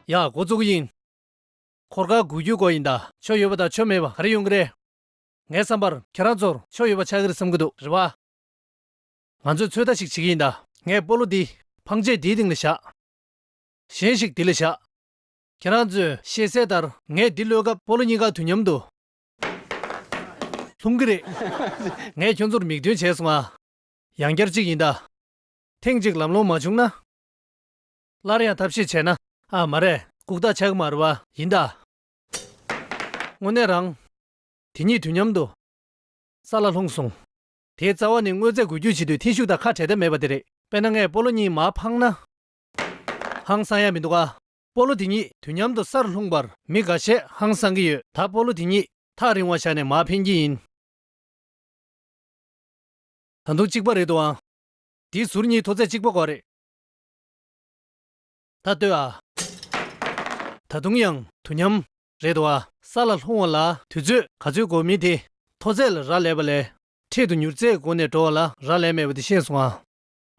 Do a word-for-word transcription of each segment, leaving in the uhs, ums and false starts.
ཡ། འགོ་བཙུགས་ཀྱི་ཡིན། འཁོར་སྐར་དགུ་བཅུའི་སྐོར་ཡིན་ད། ཆོ་ཡོད་པ་དང་ཆོ་མེད་པ་ག་རེ་ཡོང་གི་རེད། ངའི་བསམ་པར་ཁྱེད་རང་ཚོར་ཆོ་ཡོད་པ་ཆགས་ཀྱི་རེད་བསམ་གྱི་འདུག་རེད་བ། ང་ཚོས་ཚོད་ལྟ་ཞིག་བྱེད་ཀྱི་ཡིན་ད། ངས་སྤོ་ལོ་འདི་འཕང་ཆེན་འདིའི་སྟེང་ལ་བཞག་གཞན་ཞིག་འདི་ལ་བཞག་ཁྱེད་རང་ཚོས་ཤེས་གསལ་ལྟར་ངས་འདི་གློད་སྐབས་སྤོ་ལོ་གཉིས་ཀ་དུས་མཉམ་དུ་ལྷུང་གི་རེད། ངས་ཁྱོད་ཚོར་མིག་སྟོན་བྱས་སོང་ང་། ཡང་བསྐྱར་གཅིག་ཡིན་ད། ཐེངས་གཅིག་ལམ་ལྷོང་མ་བྱུང་ན། སླར་ཡང་ཐབས་ཤེས་བྱས་ན། ཨ་མ་རེད། ལྐུགས་རྟགས་ཆགས་ཀྱི་མ་རེད་བ། ཡིན་ད། དངོས་གནས་རང་། དེ་གཉིས་དུས་མཉམ་དུ། ས་ལ་ལྷུང་སོང་། དེའི་རྩ་བ་ནི་དངོས་རྫས་འགུལ་སྐྱོད་བྱེད་དུས་འཐེན་ཤུགས་དང་ཁ་བྲལ་ཐབས་མེད་པ་དེ་རེད། དཔེར་ན་ངས་སྤོ་ལོ་གཉིས་མར་འཕངས་ན། ཧང་སང་ཡ་མི་འདུག་ག་སྤོ་ལོ་དེ་གཉིས་དུས་མཉམ་དུ་སར་ལྷུང་བར་མི་འགའ་ཤས་ཧང་སང་གི་ཡོད། ད་སྤོ་ལོ་དེ་གཉིས་ཐག་རིང་བ་བཞག་ནས་མར་འཕེན་གྱི་ཡིན། ད་དུང་གཅིག་པ་རེད་འདུག་ཨང་། འདིའི་ཟུར་གཉིས་མཐོ་ཚད་གཅིག་པ་དགོས་རེད། ད་ལྟོས་ཨ། ད་དུང་ཡང་དུས་མཉམ་རེད་འདུག་ཨ། ས་ལ་ལྷུང་བ་ལ་དུས་ཚོད་ག་ཚོད་འགོར་མིན་དེ་མཐོ་ཚད་ལ་རག་ལས་པ་ལས། འཕྲེད་དུ་མྱུར་ཚད་སྒོ་ནས་འགྲོ་བ་ལ་རག་ལས་མེད་པ་དེ་ཤེས་སོང་ཨ།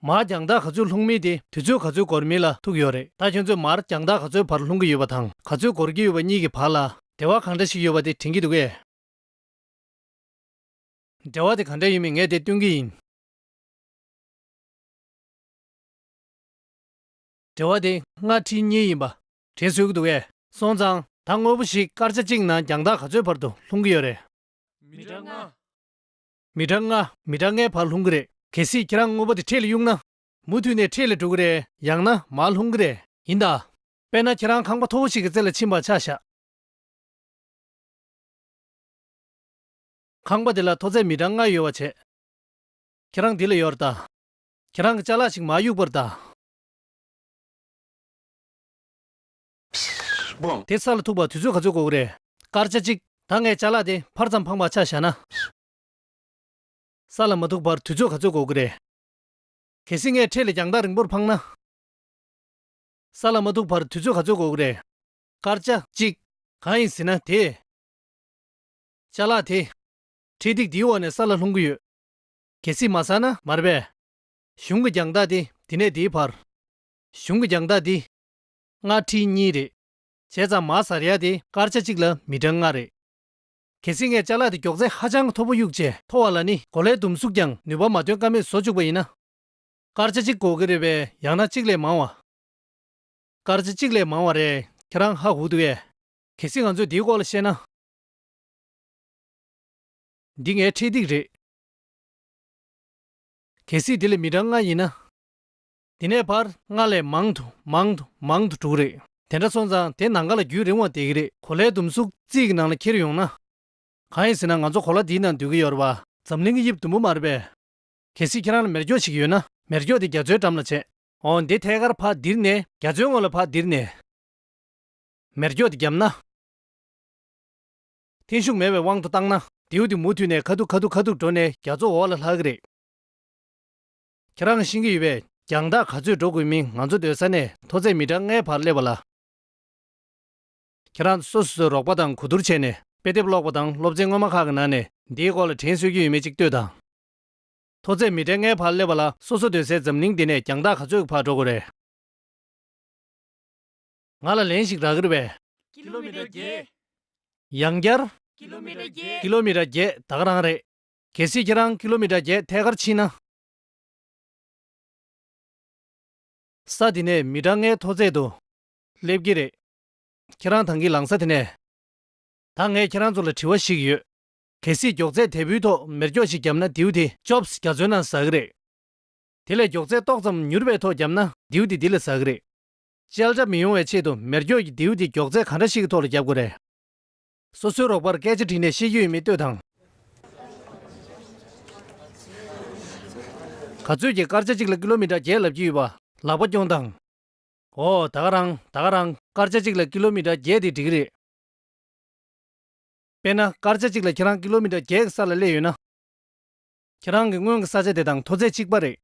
མར་རྒྱང་ཐག་ག་ཚོད་ལྷུང་མིན་དེ་དུས་ཚོད་ག་ཚོད་འགོར་མིན་ལ་ཐུག་ཡོད་རེད། ད་ཁྱོད་ཚོས་མར་རྒྱང་ཐག་ག་ཚོད་བར་ལྷུང་གི་ཡོད་པ་དང་ག་ཚོད་འགོར་གྱི་ཡོད་པ་གཉིས་ཀྱི་བར་ལ་འབྲེལ་བ་གང་འདྲ་ཞིག་ཡོད་པ་དེ་དྲན་གྱི་འདུག་གས། འབྲེལ་བ་དེ་ག་འདྲ་ཡིན་མིན་ངས་དེ་སྟོན་གྱི་ཡིན། འབྲེལ་བ་དེ་ལྔ་ཁྲི་གཉིས་ཡིན་པ་དྲན་གསོས་ཀྱི་འདུག་གས། སོང་ཙང་ད་དངོས་པོ་ཞིག་སྐར་ཆ་གཅིག་ནང་རྒྱང་ཐག་ག་ཚོད་བར་དུ་ལྷུང་གི་ཡོད་རེད། མི་ཊར་ལྔ། མི་ཊར་ལྔ། མི་ཊར་ལྔའི་བར་ལྷུང་གི་རེད། གལ་སྲིད་ཁྱེད་རང་དངོས་པོ་དེ་འཕྲེད་ལ་གཡུགས་ན། མུ་མཐུད་ནས་འཕྲེད་ལ་འགྲོ་གི་རེད། ཡང་ན་མར་ལྷུང་གི་རེད། ཡིན་ད། དཔེར་ན་ཁྱེད་རང་ཁང་པ་མཐོ་བོ་ཞིག་གི་རྩེ་ལ་ཕྱིན་པ་ཆ་བཞག་ཁང་པ་དེ་ལ་མཐོ་ཚད་མི་ཊར་ལྔ་ཡོད་པ་བྱས། ཁྱེད་རང་འདི་ལ་ཡོད་རེད་ད། ཁྱེད་རང་གི་ཅ་ལག་ཅིག་མར་གཡུག་པ་རེད་ད། དེ་ས་ལ་ཐུག་པར་དུས་ཚོད་ག་ཚོད་འགོར་གི་རེད། སྐར་ཆ་གཅིག་ད་ངས་ཅ་ལག་དེ་ཕར་ཙམ་འཕངས་པ་ཆ་བཞག་ན། ས་ལ་མ་ཐུག་བར་དུས་ཚོད་ག་ཚོད་འགོར་གི་རེད། གལ་སྲིད་ངས་འཕྲེད་ལ་རྒྱང་ཐག་རིང་པོར་འཕངས་ན། ས་ལ་མ་ཐུག་བར་དུས་ཚོད་ག་ཚོད་འགོར་གི་རེད། སྐར་ཆ་གཅིག་གང་ཡིན་ཟེར་ན་དེ། ཅ་ལག་དེ། འཕྲེད་ཐིག་འདིའི་འོག་ནས་ས་ལ་ལྷུང་གི་ཡོད། གལ་སྲིད་མ་ཟག་ན་མ་རེད་པས། གཞུང་གི་རྒྱང་ཐག་དེ་འདི་ནས་འདིའི་བར། གཞུང་གི་རྒྱང་ཐག་འདི། ལྔ་ཁྲི་གཉིས་རེད། བྱས་ཙང་མར་ཟག་ཡ་དེ་སྐར་ཆ་གཅིག་ལ་མི་ཊར་ལྔ་རེད། གལ་སྲིད་ངས་ཅ་ལག་དེ་མགྱོགས་ཚད་ཧ་ཅང་མཐོ་པོ་གཡུགས་རྗེས་མཐོ་བ་ལ་ནི་གོ་ལའི་ཟླུམ་གཟུགས་ཀྱང་ནུས་པ་མ་ཐོན་ཀ་མེད་བཟོ་བཅུག་པ་ཡིན་ན། སྐར་ཆ་གཅིག་འགོར་གི་རེད་པས། ཡང་ན་གཅིག་ལས་མང་བ། སྐར་ཆ་གཅིག་ལས་མང་བ་རེད། ཁྱེད་རང་ཧ་གོ་འདུག་གས། གལ་སྲིད་ང་ཚོས་འདིའི་སྐོར་ལ་བཤད་ན། འདི་ངའི་འཕྲེད་ཐིག་རེད། གལ་སྲིད་འདི་ལ་མི་ཊར་ལྔ་ཡིན་ན། འདི་ནས་ཕར་ལྔ་ལས་མང་དུ་མང་དུ་མང་དུ་འགྲོ་གི་རེད། དེ་འདྲ་སོང་ཙང་དེ་ནམ་མཁའ་ལ་རྒྱུན་རིང་བ་བསྡད་ཀྱི་རེད། གོ་ལའི་ཟླུམ་གཟུགས་རྩིས་ཀྱི་ནང་ལ་འཁྱེར་ཡོང་ན། གང་ཡིན་ཟེར་ན་ང་ཚོ་གོ་ལ་འདིའི་ནང་སྡོད་ཀྱི་ཡོད་རེད་པ། འཛམ་གླིང་གི་དབྱིབས་ཟླུམ་པོ་མ་རེད་པས། གལ་སྲིད་ཁྱེད་རང་ལ་མེ་སྒྱོགས་ཤིག་ཡོད་ན་མེ་སྒྱོགས་དེ་རྒྱ་མཚོའི་འགྲམ་ལ་བྱེད། འོ་འདི་ཐད་ཀར་ཕར་ལྡིར་ནས་རྒྱ་མཚོའི་ངོས་ལ་ཕར་ལྡིར་ནས། མེ་སྒྱོགས་དེ་བརྒྱབ་ན། འཐེན་ཤུགས་མེད་པའི་དབང་དུ་བཏང་ན་མདེའུ་དེ་མུ་མཐུད་ནས་ཁ་ཐུག་ཁ་ཐུག་ཁ་ཐུག་འགྲོ་ནས་རྒྱ་མཚོ་འོག་ལ་ལྷག་གི་རེད། ཁྱེད་རང་ཤེས་ཀྱི་ཡོད་པས་རྒྱང་ཐག་ག་ཚོད་འགྲོ་དགོས་མིན་ང་ཚོ་སྡོད་ས་ནས་མཐོ་ཚད་མི་ཊར་ལྔའི་བར་སླེབས་པ་ལ། ཁྱེད་རང་ཚོ་སོ་སོ་སོའི་རོགས་པ་དང་གོ་བསྡུར་བྱས་ནས་དཔེ་དེབ་ཀློག་པ་དང་སློབ་ཚན་སྔོན་མ་ཁག་གི་ནང་ནས་འདིའི་སྐོར་ལ་དྲན་གསོས་ཀྱི་ཡོད་མེད་ཅིག་ལྟོས་དང་། མཐོ་ཚད་མི་ཊར་ལྔའི་བར་སླེབས་པ་ལ་སོ་སོ་སྡོད་སའི་འཛམ་གླིང་འདི་ནས་རྒྱང་ཐག་ག་ཚོད་ཀྱི་བར་འགྲོ་དགོས་རེད། ང་ལ་ལན་ཞིག་རག་གི་རེད་པས། ཀི་ལོ་མི་ཊར་བརྒྱད། ཡང་བསྐྱར། ཀི་ལོ་མི་ཊར་བརྒྱད། ཀི་ལོ་མི་ཊར་བརྒྱད་ད་ག་རང་རེད། གལ་སྲིད་ཁྱེད་རང་ཀི་ལོ་མི་ཊར་བརྒྱད་ཐད་ཀར་ཕྱིན་ན། ས་འདི་ནས་མི་ཊར་ལྔའི་མཐོ་ཚད་དུ་སླེབས་ཀྱི་རེད། ཁྱེད་རང་ཐང་གི་ལངས་ས་དེ་ནས། ད་ངས་ཁྱེད་རང་ཚོ་ལ་དྲི་བ་ཞིག་ཡོད། གལ་སྲིད་མགྱོགས་ཚད་དལ་བུའི་ཐོག་མེ་སྒྱོགས་ཤིག་བརྒྱབ་ན་མདེའུ་དེ་ཅོབས་རྒྱ་མཚོའི་ནང་ཟག་གི་རེད། དེ་ལས་མགྱོགས་ཚད་ཏོག་ཙམ་མྱུར་བའི་ཐོག་བརྒྱབ་ན་མདེའུ་དེ་འདི་ལ་ཟག་གི་རེད། གཅལ་འདྲ་མི་ཡོང་བའི་ཆེད་དུ་མེ་སྒྱོགས་ཀྱི་མདེའུ་དེ་མགྱོགས་ཚད་ག་འདྲ་ཞིག་གི་ཐོག་ལ་བརྒྱབ་དགོས་རེད། སོ་སོའི་རོགས་པར་སྐད་ཆ་དྲིས་ནས་ཤེས་ཀྱི་ཡོད་མེད་ལྟོས་དང་། ག་ཚོད་ཀྱིས་སྐར་ཆ་གཅིག་ལ་ཀི་ལོ་མི་ཊར་བརྒྱད་ལབ་ཀྱི་ཡོད་པ་ལག་པ་རྐྱོང་དང་། འོ་ད་ག་རང་ད་ག་རང་སྐར་ཆ་གཅིག་ལ་ཀི་ལོ་མི་ཊར་བརྒྱད་དེ་འགྲིག་གི་རེད། དཔེར་ན་སྐར་ཆ་གཅིག་ལ་ཁྱེད་རང་ཀི་ལོ་མི་ཊར་བརྒྱད་ཀྱི་ས་ལ་སླེབས་ཡོད་ན། ཁྱེད་རང་གི་སྔོན་གྱི་ས་ཆ་དེ་དང་མཐོ་ཚད་གཅིག་པ་རེད།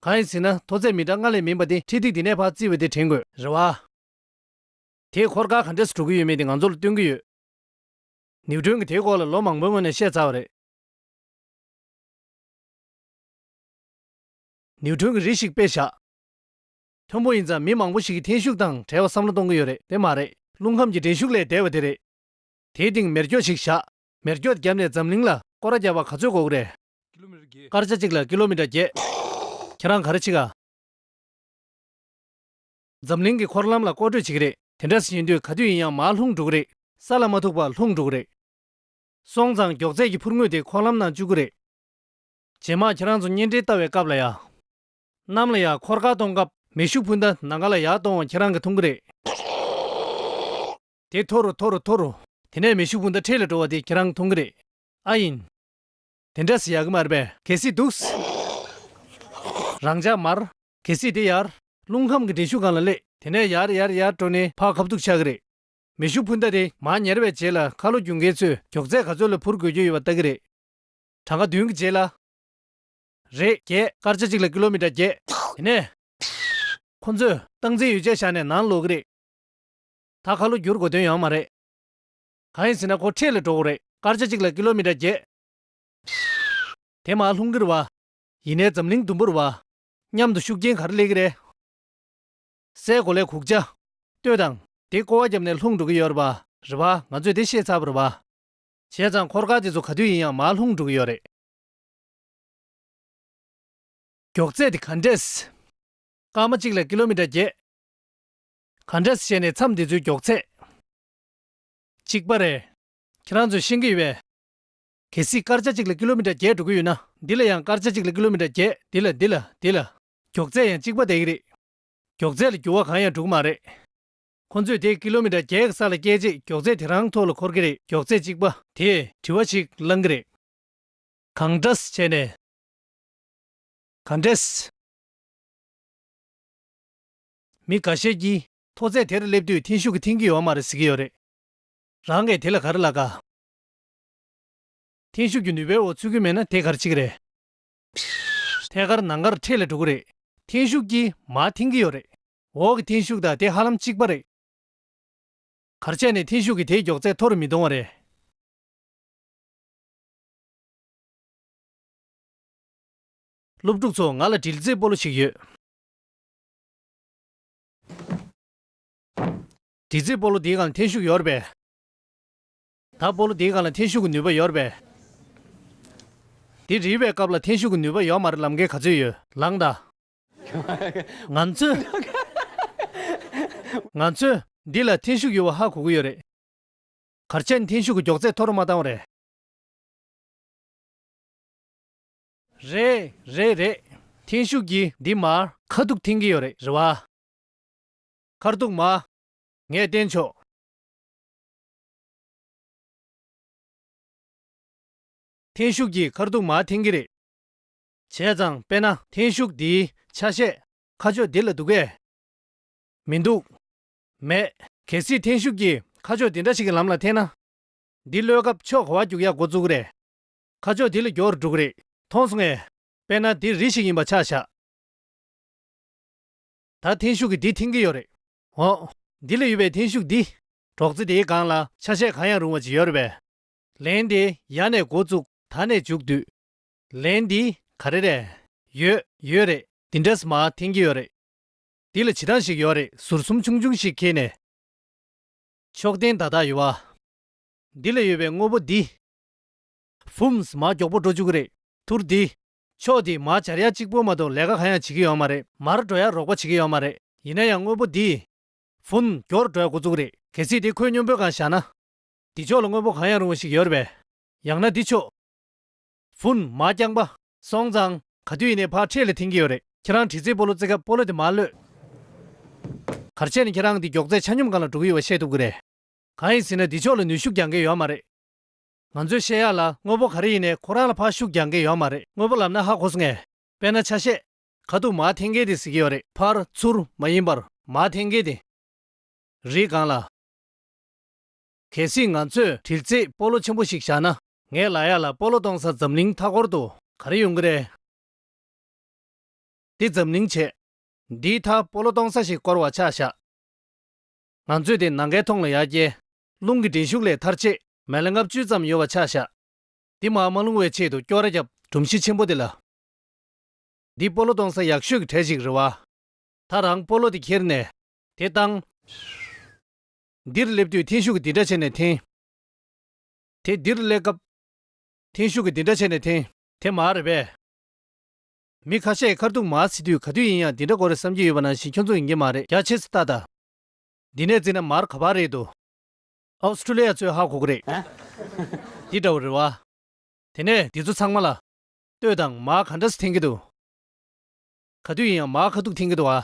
གང་ཡིན་ཟེར་ན་མཐོ་ཚད་མི་ཊར་ལྔ་ལས་མིན་པ་དེ་འཕྲེད་ཐིག་འདི་ནས་ཕར་བརྩིས་པ་དེ་དྲན་དགོས་རེད་བ། དེས་འཁོར་སྐར་ག་འདྲས་སུ་འགྲོ་གི་ཡོད་མེད་དེ་ང་ཚོ་ལ་སྟོན་གྱི་ཡོད། ནིའུ་ཊོན་གྱིས་དེའི་སྐོར་ལ་ལོ་མང་པོའི་སྔོན་ནས་བཤད་ཚར་བ་རེད། ནིའུ་ཊོན་གྱིས་རི་ཞིག་དཔེ་བཞག་མཐོན་པོ་ཡིན་ཙང་མི་མང་པོ་ཞིག་གིས་འཐེན་ཤུགས་དང་བྲལ་བ་བསམ་བློ་གཏོང་གི་ཡོད་རེད། དེ་མ་རེད། རླུང་ཁམས་ཀྱི་འདྲེན་ཤུགས་ལས་འདས་པ་དེ་རེད། དེའི་སྟེང་མེ་སྒྱོགས་ཤིག་བཞག་མེ་སྒྱོགས་བརྒྱབ་ནས་འཛམ་གླིང་ལ་སྐོར་ར་བརྒྱབ་པ་ག་ཚོད་འགོར་གི་རེད། སྐར་ཆ་གཅིག་ལ་ཀི་ལོ་མི་ཊར་བརྒྱད། ཁྱེད་རང་ག་རེ་བྱེད་ག་འཛམ་གླིང་གི་འཁོར་ལམ་ལ་སྐོར་བྲོས་བྱེད་ཀྱི་རེད། དེ་འདྲ་ཟེར་བཞིན་དུས་ག་དུས་ཡིན་ཡང་མར་ལྷུང་འགྲོ་གི་རེད། ས་ལ་མ་ཐུག་པར་ལྷུང་འགྲོ་གི་རེད། སོང་ཙང་མགྱོགས་ཚད་ཀྱི་ཕུར་ངོས་དེ་འཁོར་ལམ་ནང་བཅུག་གི་རེད། རྗེས་མ་ཁྱེད་རང་ཚོ་བརྙན་འཕྲིན་ལྟ་བའི་སྐབས་ལ་ཡ། གནམ་ལ་ཡ་འཁོར་སྐར་གཏོང་སྐབས་མེ་ཤུགས་འཕུར་མདའ་ནམ་མཁའ་ལ་ཡར་གཏོང་བ་ཁྱེད་རང་གིས་མཐོང་གི་རེད། དེ་མཐོ་རུ་མཐོ་རུ་མཐོ་རུ། དེ་ནས་མེ་ཤུགས་འཕུར་མདའ་འཕྲེད་ལ་འགྲོ་བ་དེ་ཁྱེད་རང་གིས་མཐོང་གི་རེད། ཨ་ཡིན། དེ་འདྲ་ཟེར་ཡག་གི་མ་རེད་པས། གལ་སྲིད་འདུག་རང་འཇགས་མར། གལ་སྲིད་དེ་ཡར། རླུང་ཁམས་ཀྱི་འདྲེན་ཤུགས་སྒང་ལ་སླེབས། དེ་ནས་ཡར་ཡར་ཡར་འགྲོ་ནས་ཕར་ཁ་ཐུག་ཆགས་ཀྱི་རེད། མེ་ཤུགས་འཕུར་མདའ་དེ་མར་ཉར་བའི་རྗེས་ལ་ཁ་ལོ་སྒྱུར་མཁན་ཚོས་མགྱོགས་ཚད་ག་ཚོད་ལ་འཕུར་དགོས་ཀྱི་ཡོད་པ་ལྟ་གི་རེད། གྲངས་ཀ་བདུན་གྱི་རྗེས་ལ། རེད། བརྒྱད། སྐར་ཆ་གཅིག་ལ་ཀི་ལོ་མི་ཊར་བརྒྱད། དེ་ནས། ཁོ་ཚོས་སྟངས་འཛིན་ཡོ་བྱད་བཞག་ནས་ནང་ལོག་གི་རེད། ད་ཁ་ལོ་བསྒྱུར་དགོས་དོན་ཡོད་མ་རེད། གང་ཡིན་ཟེར་ན་ཁོ་འཕྲེད་ལ་འགྲོ་གི་རེད། སྐར་ཆ་གཅིག་ལ་ཀི་ལོ་མི་ཊར་བརྒྱད། དེ་མར་ལྷུང་གི་རེད་བ། ཡིན་ནའི་འཛམ་གླིང་དུམ་བུར་བ། མཉམ་དུ་ཤུགས་རྐྱེན་ག་རེ་སླེབས་ཀྱི་རེད། སའི་གོ་ལའི་གུག་ཆ། ལྟོས་དང་། དེ་ཀོ་བ་བརྒྱབ་ནས་ལྷུང་འགྲོ་གི་ཡོད་རེད་པ། རེད་པ། ང་ཚོས་དེ་ཤེས་ཚར་བ་རེད་པ། བྱས་ཙང་འཁོར་སྐར་དེ་ཚོ་ག་དུས་ཡིན་ཡང་མར་ལྷུང་འགྲོ་གི་ཡོད་རེད། མགྱོགས་ཚད་དེ་ག་འདྲས། སྐར་མ་གཅིག་ལ་ཀི་ལོ་མི་ཊར་བརྒྱད། ག་འདྲས་བྱས་ནས་མཚམས་དེ་ཚོའི་མགྱོགས་ཚད། གཅིག་པ་རེད། ཁྱེད་རང་ཚོས་ཤེས་ཀྱི་ཡོད་པས། གལ་སྲིད་སྐར་ཆ་གཅིག་ལ་ཀི་ལོ་མི་ཊར་བརྒྱད་འགྲོ་གི་ཡོད་ན། འདི་ལ་ཡང་སྐར་ཆ་གཅིག་ལ་ཀི་ལོ་མི་ཊར་བརྒྱད། འདི་ལ་འདི་ལ་འདི་ལ། མགྱོགས་ཚད་ཡང་གཅིག་པ་བསྡད་ཀྱི་རེད། མགྱོགས་ཚད་ལ་འགྱུར་བ་གང་ཡང་འགྲོ་གི་མ་རེད། ཁོ་ཚོས་དེ་ཀི་ལོ་མི་ཊར་བརྒྱད་ཀྱི་ས་ལ་བསྐྱལ་རྗེས་མགྱོགས་ཚད་དེ་རང་ཐོག་ལ་འཁོར་གྱི་རེད། མགྱོགས་ཚད་གཅིག་པ་དེས་དྲི་བ་ཞིག་བསླང་གི་རེད། གང་འདྲས་བྱས་ནས། ག་འདྲས། མི་འགའ་ཤས་ཀྱིས་མཐོ་ཚད་དེར་སླེབས་དུས་འཐེན་ཤུགས་ཀྱིས་འཐེན་གྱི་ཡོད་མ་རེད་ཟེར་གྱི་ཡོད་རེད། རང་གིས་དེ་ལ་ག་རེ་ལབ་ག་འཐེན་ཤུགས་ཀྱི་ནུས་པའི་འོག་ཚུད་ཀྱི་མེད་ན་དེ་ག་རེ་བྱེད་ཀྱི་རེད། ཐད་ཀར་ནམ་མཁར་འཕྲེད་ལ་འགྲོ་གི་རེད། འཐེན་ཤུགས་ཀྱིས་མར་འཐེན་གྱི་ཡོད་རེད། འོག་གི་འཐེན་ཤུགས་དང་དེ་ཧ་ལམ་གཅིག་པ་རེད། ག་རེ་བྱས་ནས་འཐེན་ཤུགས་ཀྱིས་དེའི་མགྱོགས་ཚད་མཐོ་རུ་མི་གཏོང་བ་རེད། སློབ་ཕྲུག་ཚོ། ང་ལ་དྲིལ་ཙེ་སྤོ་ལོ་ཞིག་ཡོད། དྲིལ་ཙེ་སྤོ་ལོ་འདིའི་སྒང་ལ་འཐེན་ཤུགས་ཡོད་རེད་པས། ད་སྤོ་ལོ་འདིའི་སྒང་ལ་འཐེན་ཤུགས་ཀྱི་ནུས་པ་ཡོད་རེད་པས། འདི་རིལ་བའི་སྐབས་ལ་འཐེན་ཤུགས་ཀྱི་ནུས་པ་ཡོད་མ་རེད་ལབ་མཁན་ག་ཚོད་ཡོད་ལབ་དང་། ང་ཚོས། ང་ཚོས་འདི་ལ་འཐེན་ཤུགས་ཡོད་པ་ཧ་གོ་གི་ཡོད་རེད། ག་རེ་བྱས་ནས་འཐེན་ཤུགས་ཀྱི་མགྱོགས་ཚད་མཐོ་རུ་མ་བཏང་བ་རེད། རེད་རེད་རེད། འཐེན་ཤུགས་ཀྱིས་འདི་མར་ཁ་ཐུག་འཐེན་གྱི་ཡོད་རེད། རེད་བ། ཁ་ཐུག་མར། ངས་བསྟན་ཆོག་འཐེན་ཤུགས་ཀྱིས་ཁ་ཐུག་མར་འཐེན་གྱི་རེད། བྱས་ཙང་དཔེར་ན་འཐེན་ཤུགས་འདིའི་ཆ་ཤས་ཁ་ཕྱོགས་འདི་ལ་འདུག་གས། མི་འདུག་མེད། གལ་སྲིད་འཐེན་ཤུགས་ཀྱིས་ཁ་ཕྱོགས་འདི་འདྲ་ཞིག་གི་ལམ་ལ་འཐེན་ན། འདི་གློད་སྐབས་ཕྱོགས་ག་པར་རྒྱུག་ཡག་འགོ་བཙུགས་ཀྱི་རེད། ཁ་ཕྱོགས་འདི་ལ་མགྱོགས་རུ་འགྲོ་གི་རེད། མཐོང་སོང་ངས། དཔེར་ན་འདི་རི་ཞིག་ཡིན་པ་ཆ་བཞག་ད་འཐེན་ཤུགས་ཀྱིས་འདི་འཐེན་གྱི་ཡོད་རེད། འོ། འདི་ལ་ཡོད་པའི་འཐེན་ཤུགས་འདི། སྒྲོག་ཙེ་དེའི་སྒང་ལ་ཆ་ཤས་གང་ཡང་རུང་བ་ཅིག་ཡོད་རེད་པས། ལན་དེ་ཡར་ནས་འགོ་བཙུགས་ད་ནས་མཇུག་བསྡུས། ལན་འདི་ག་རེ་རེད། ཡོད། ཡོད་རེད། འདི་འདྲས་མར་འཐེན་གྱི་ཡོད་རེད། འདི་ལ་བྱེད་སྟངས་ཤིག་ཡོད་རེད། ཟུར་གསུམ་ཆུང་ཆུང་ཞིག་འཁྱེར་ནས། ཕྱོགས་འཐེན་བརྡ་རྟགས་ཡོད་པ། འདི་ལ་ཡོད་པའི་དངོས་པོ་འདི། བུམ། མར་མགྱོགས་པོ་འགྲོ་བཅུག་གི་རེད། ཐུར་འདི། ཕྱོགས་འདི་མར་འབྱར་ཡག་གཅིག་པོ་མ་གཏོགས་ལས་ཀ་གང་ཡང་བྱེད་ཀྱི་ཡོད་མ་རེད། མར་འགྲོ་ཡག་རོགས་པ་བྱེད་ཀྱི་ཡོད་མ་རེད། ཡིན་ན་ཡང་དངོས་པོ་འདི། བུམ། མགྱོགས་རུ་འགྲོ་ཡག་འགོ་བཙུགས་གི་རེད། གལ་སྲིད་འདི་ཁོའི་སྙོམས་པོའི་སྒང་བཞག་ན། འདི་ཕྱོགས་ལ་དངོས་པོ་གང་ཡང་རུང་བ་ཞིག་ཡོད་རེད་པས། ཡང་ན་འདི་ཕྱོགས། བུམ། མར་རྐྱང་པ། སོང་ཙང་། ག་དུས་ཡིན་ནའི་ཕར་འཕྲེད་ལ་འཐེན་གྱི་ཡོད་རེད། ཁྱེད་རང་དྲིལ་ཙེ་སྤོ་ལོ་རྩེ་སྐབས་སྤོ་ལོ་དེ་མར་གློད། ག་རེ་བྱས་ནས་ཁྱེད་རང་འདི་མགྱོགས་ཚད་ཆ་སྙོམས་སྒང་ལ་འགྲོ་གི་ཡོད་པ་ཤེས་ཐུབ་ཀྱི་རེད། གང་ཡིན་ཟེར་ན་འདི་ཕྱོགས་ལ་ནུས་ཤུགས་རྒྱག་མཁན་ཡོད་མ་རེད། ང་ཚོས་བཤད་ཡག་ལ་དངོས་པོ་ག་རེ་ཡིན་ནའི་ཁོ་རང་ལ་ཕར་ཤུགས་རྒྱག་མཁན་ཡོད་མ་རེད། དངོས་པོ་ལབ་ན་ཧ་གོ་སོང་ངས། དཔེར་ན་ཆ་ཤས། ཁ་ཐུག་མར་འཐེན་མཁན་དེ་ཟེར་གྱི་ཡོད་རེད། ཕར་ཚུར་མ་ཡིན་པར་མར་འཐེན་མཁན་དེ། རིའི་སྒང་ལ། གལ་སྲིད་ང་ཚོས་དྲིལ་ཙེ་སྤོ་ལོ་ཆེན་པོ་ཞིག་བཞག་ན། ངས་ལབ་ཡག་ལ་སྤོ་ལོ་གཏོང་ས་འཛམ་གླིང་མཐའ་འཁོར་དུ་ག་རེ་ཡོང་གི་རེད། འདི་འཛམ་གླིང་བྱས། འདིའི་མཐའ་སྤོ་ལོ་གཏོང་ས་ཞིག་བསྐོར་བ་ཆ་བཞག་ང་ཚོས་དེ་ནམ་མཁའི་མཐོངས་ལ་ཡར་བསྐྱལ། རླུང་གི་འདྲེན་ཤུགས་ལས་ཐར་ཆེད་མེ་ལེ་ལྔ་བཅུ་ཙམ་ཡོད་པ་ཆ་བཞག་འདི་མར་མ་ལྷུང་བའི་ཆེད་དུ་སྐྱོར་ར་བརྒྱབ། སྒྲོམ་གཞི་ཆེན་པོ་དེ་ལ། འདི་སྤོ་ལོ་གཏོང་ས་ཡག་ཤོས་ཀྱི་གྲས་ཤིག་རེད་བ། ད་རང་སྤོ་ལོ་དེ་ཁྱེར་ནས་དེ་བཏང་། འདིར་སླེབས་དུས་འཐེན་ཤུགས་ཀྱིས་འདི་འདྲ་བྱས་ནས་འཐེན། དེ་འདིར་སླེབས་སྐབས། འཐེན་ཤུགས་ཀྱིས་འདི་འདྲ་བྱས་ནས་འཐེན། དེ་མར་རེད་པས། མི་ཁ་ཤས་ཁ་ཐུག་མར་བཟི་དུས་ག་དུས་ཡིན་ཡང་འདི་འདྲ་དགོས་རེད་བསམ་གྱི་ཡོད་པ་ནང་བཞིན་ཁྱོད་ཚོ་ཡིན་གྱི་མ་རེད། རྒྱ་ཆེ་ཙམ་ལྟ་དང་། འདི་ནས་བརྩིས་ན་མར་ག་པར་རེད་འདུག་ཨོ་སི་ཀྲུ་ལི་ཡ་ཚོས་ཧ་གོ་གི་རེད། འདི་འདྲ་བོ་རེད་བ། དེ་ནས་འདི་ཚོ་ཚང་མ་ལ། ལྟོས་དང་མར་ག་འདྲ་སེ་འཐེན་གྱི་འདུག་ག་དུས་ཡིན་ཡང་མར་ཁ་ཐུག་འཐེན་གྱི་འདུག་ཨ།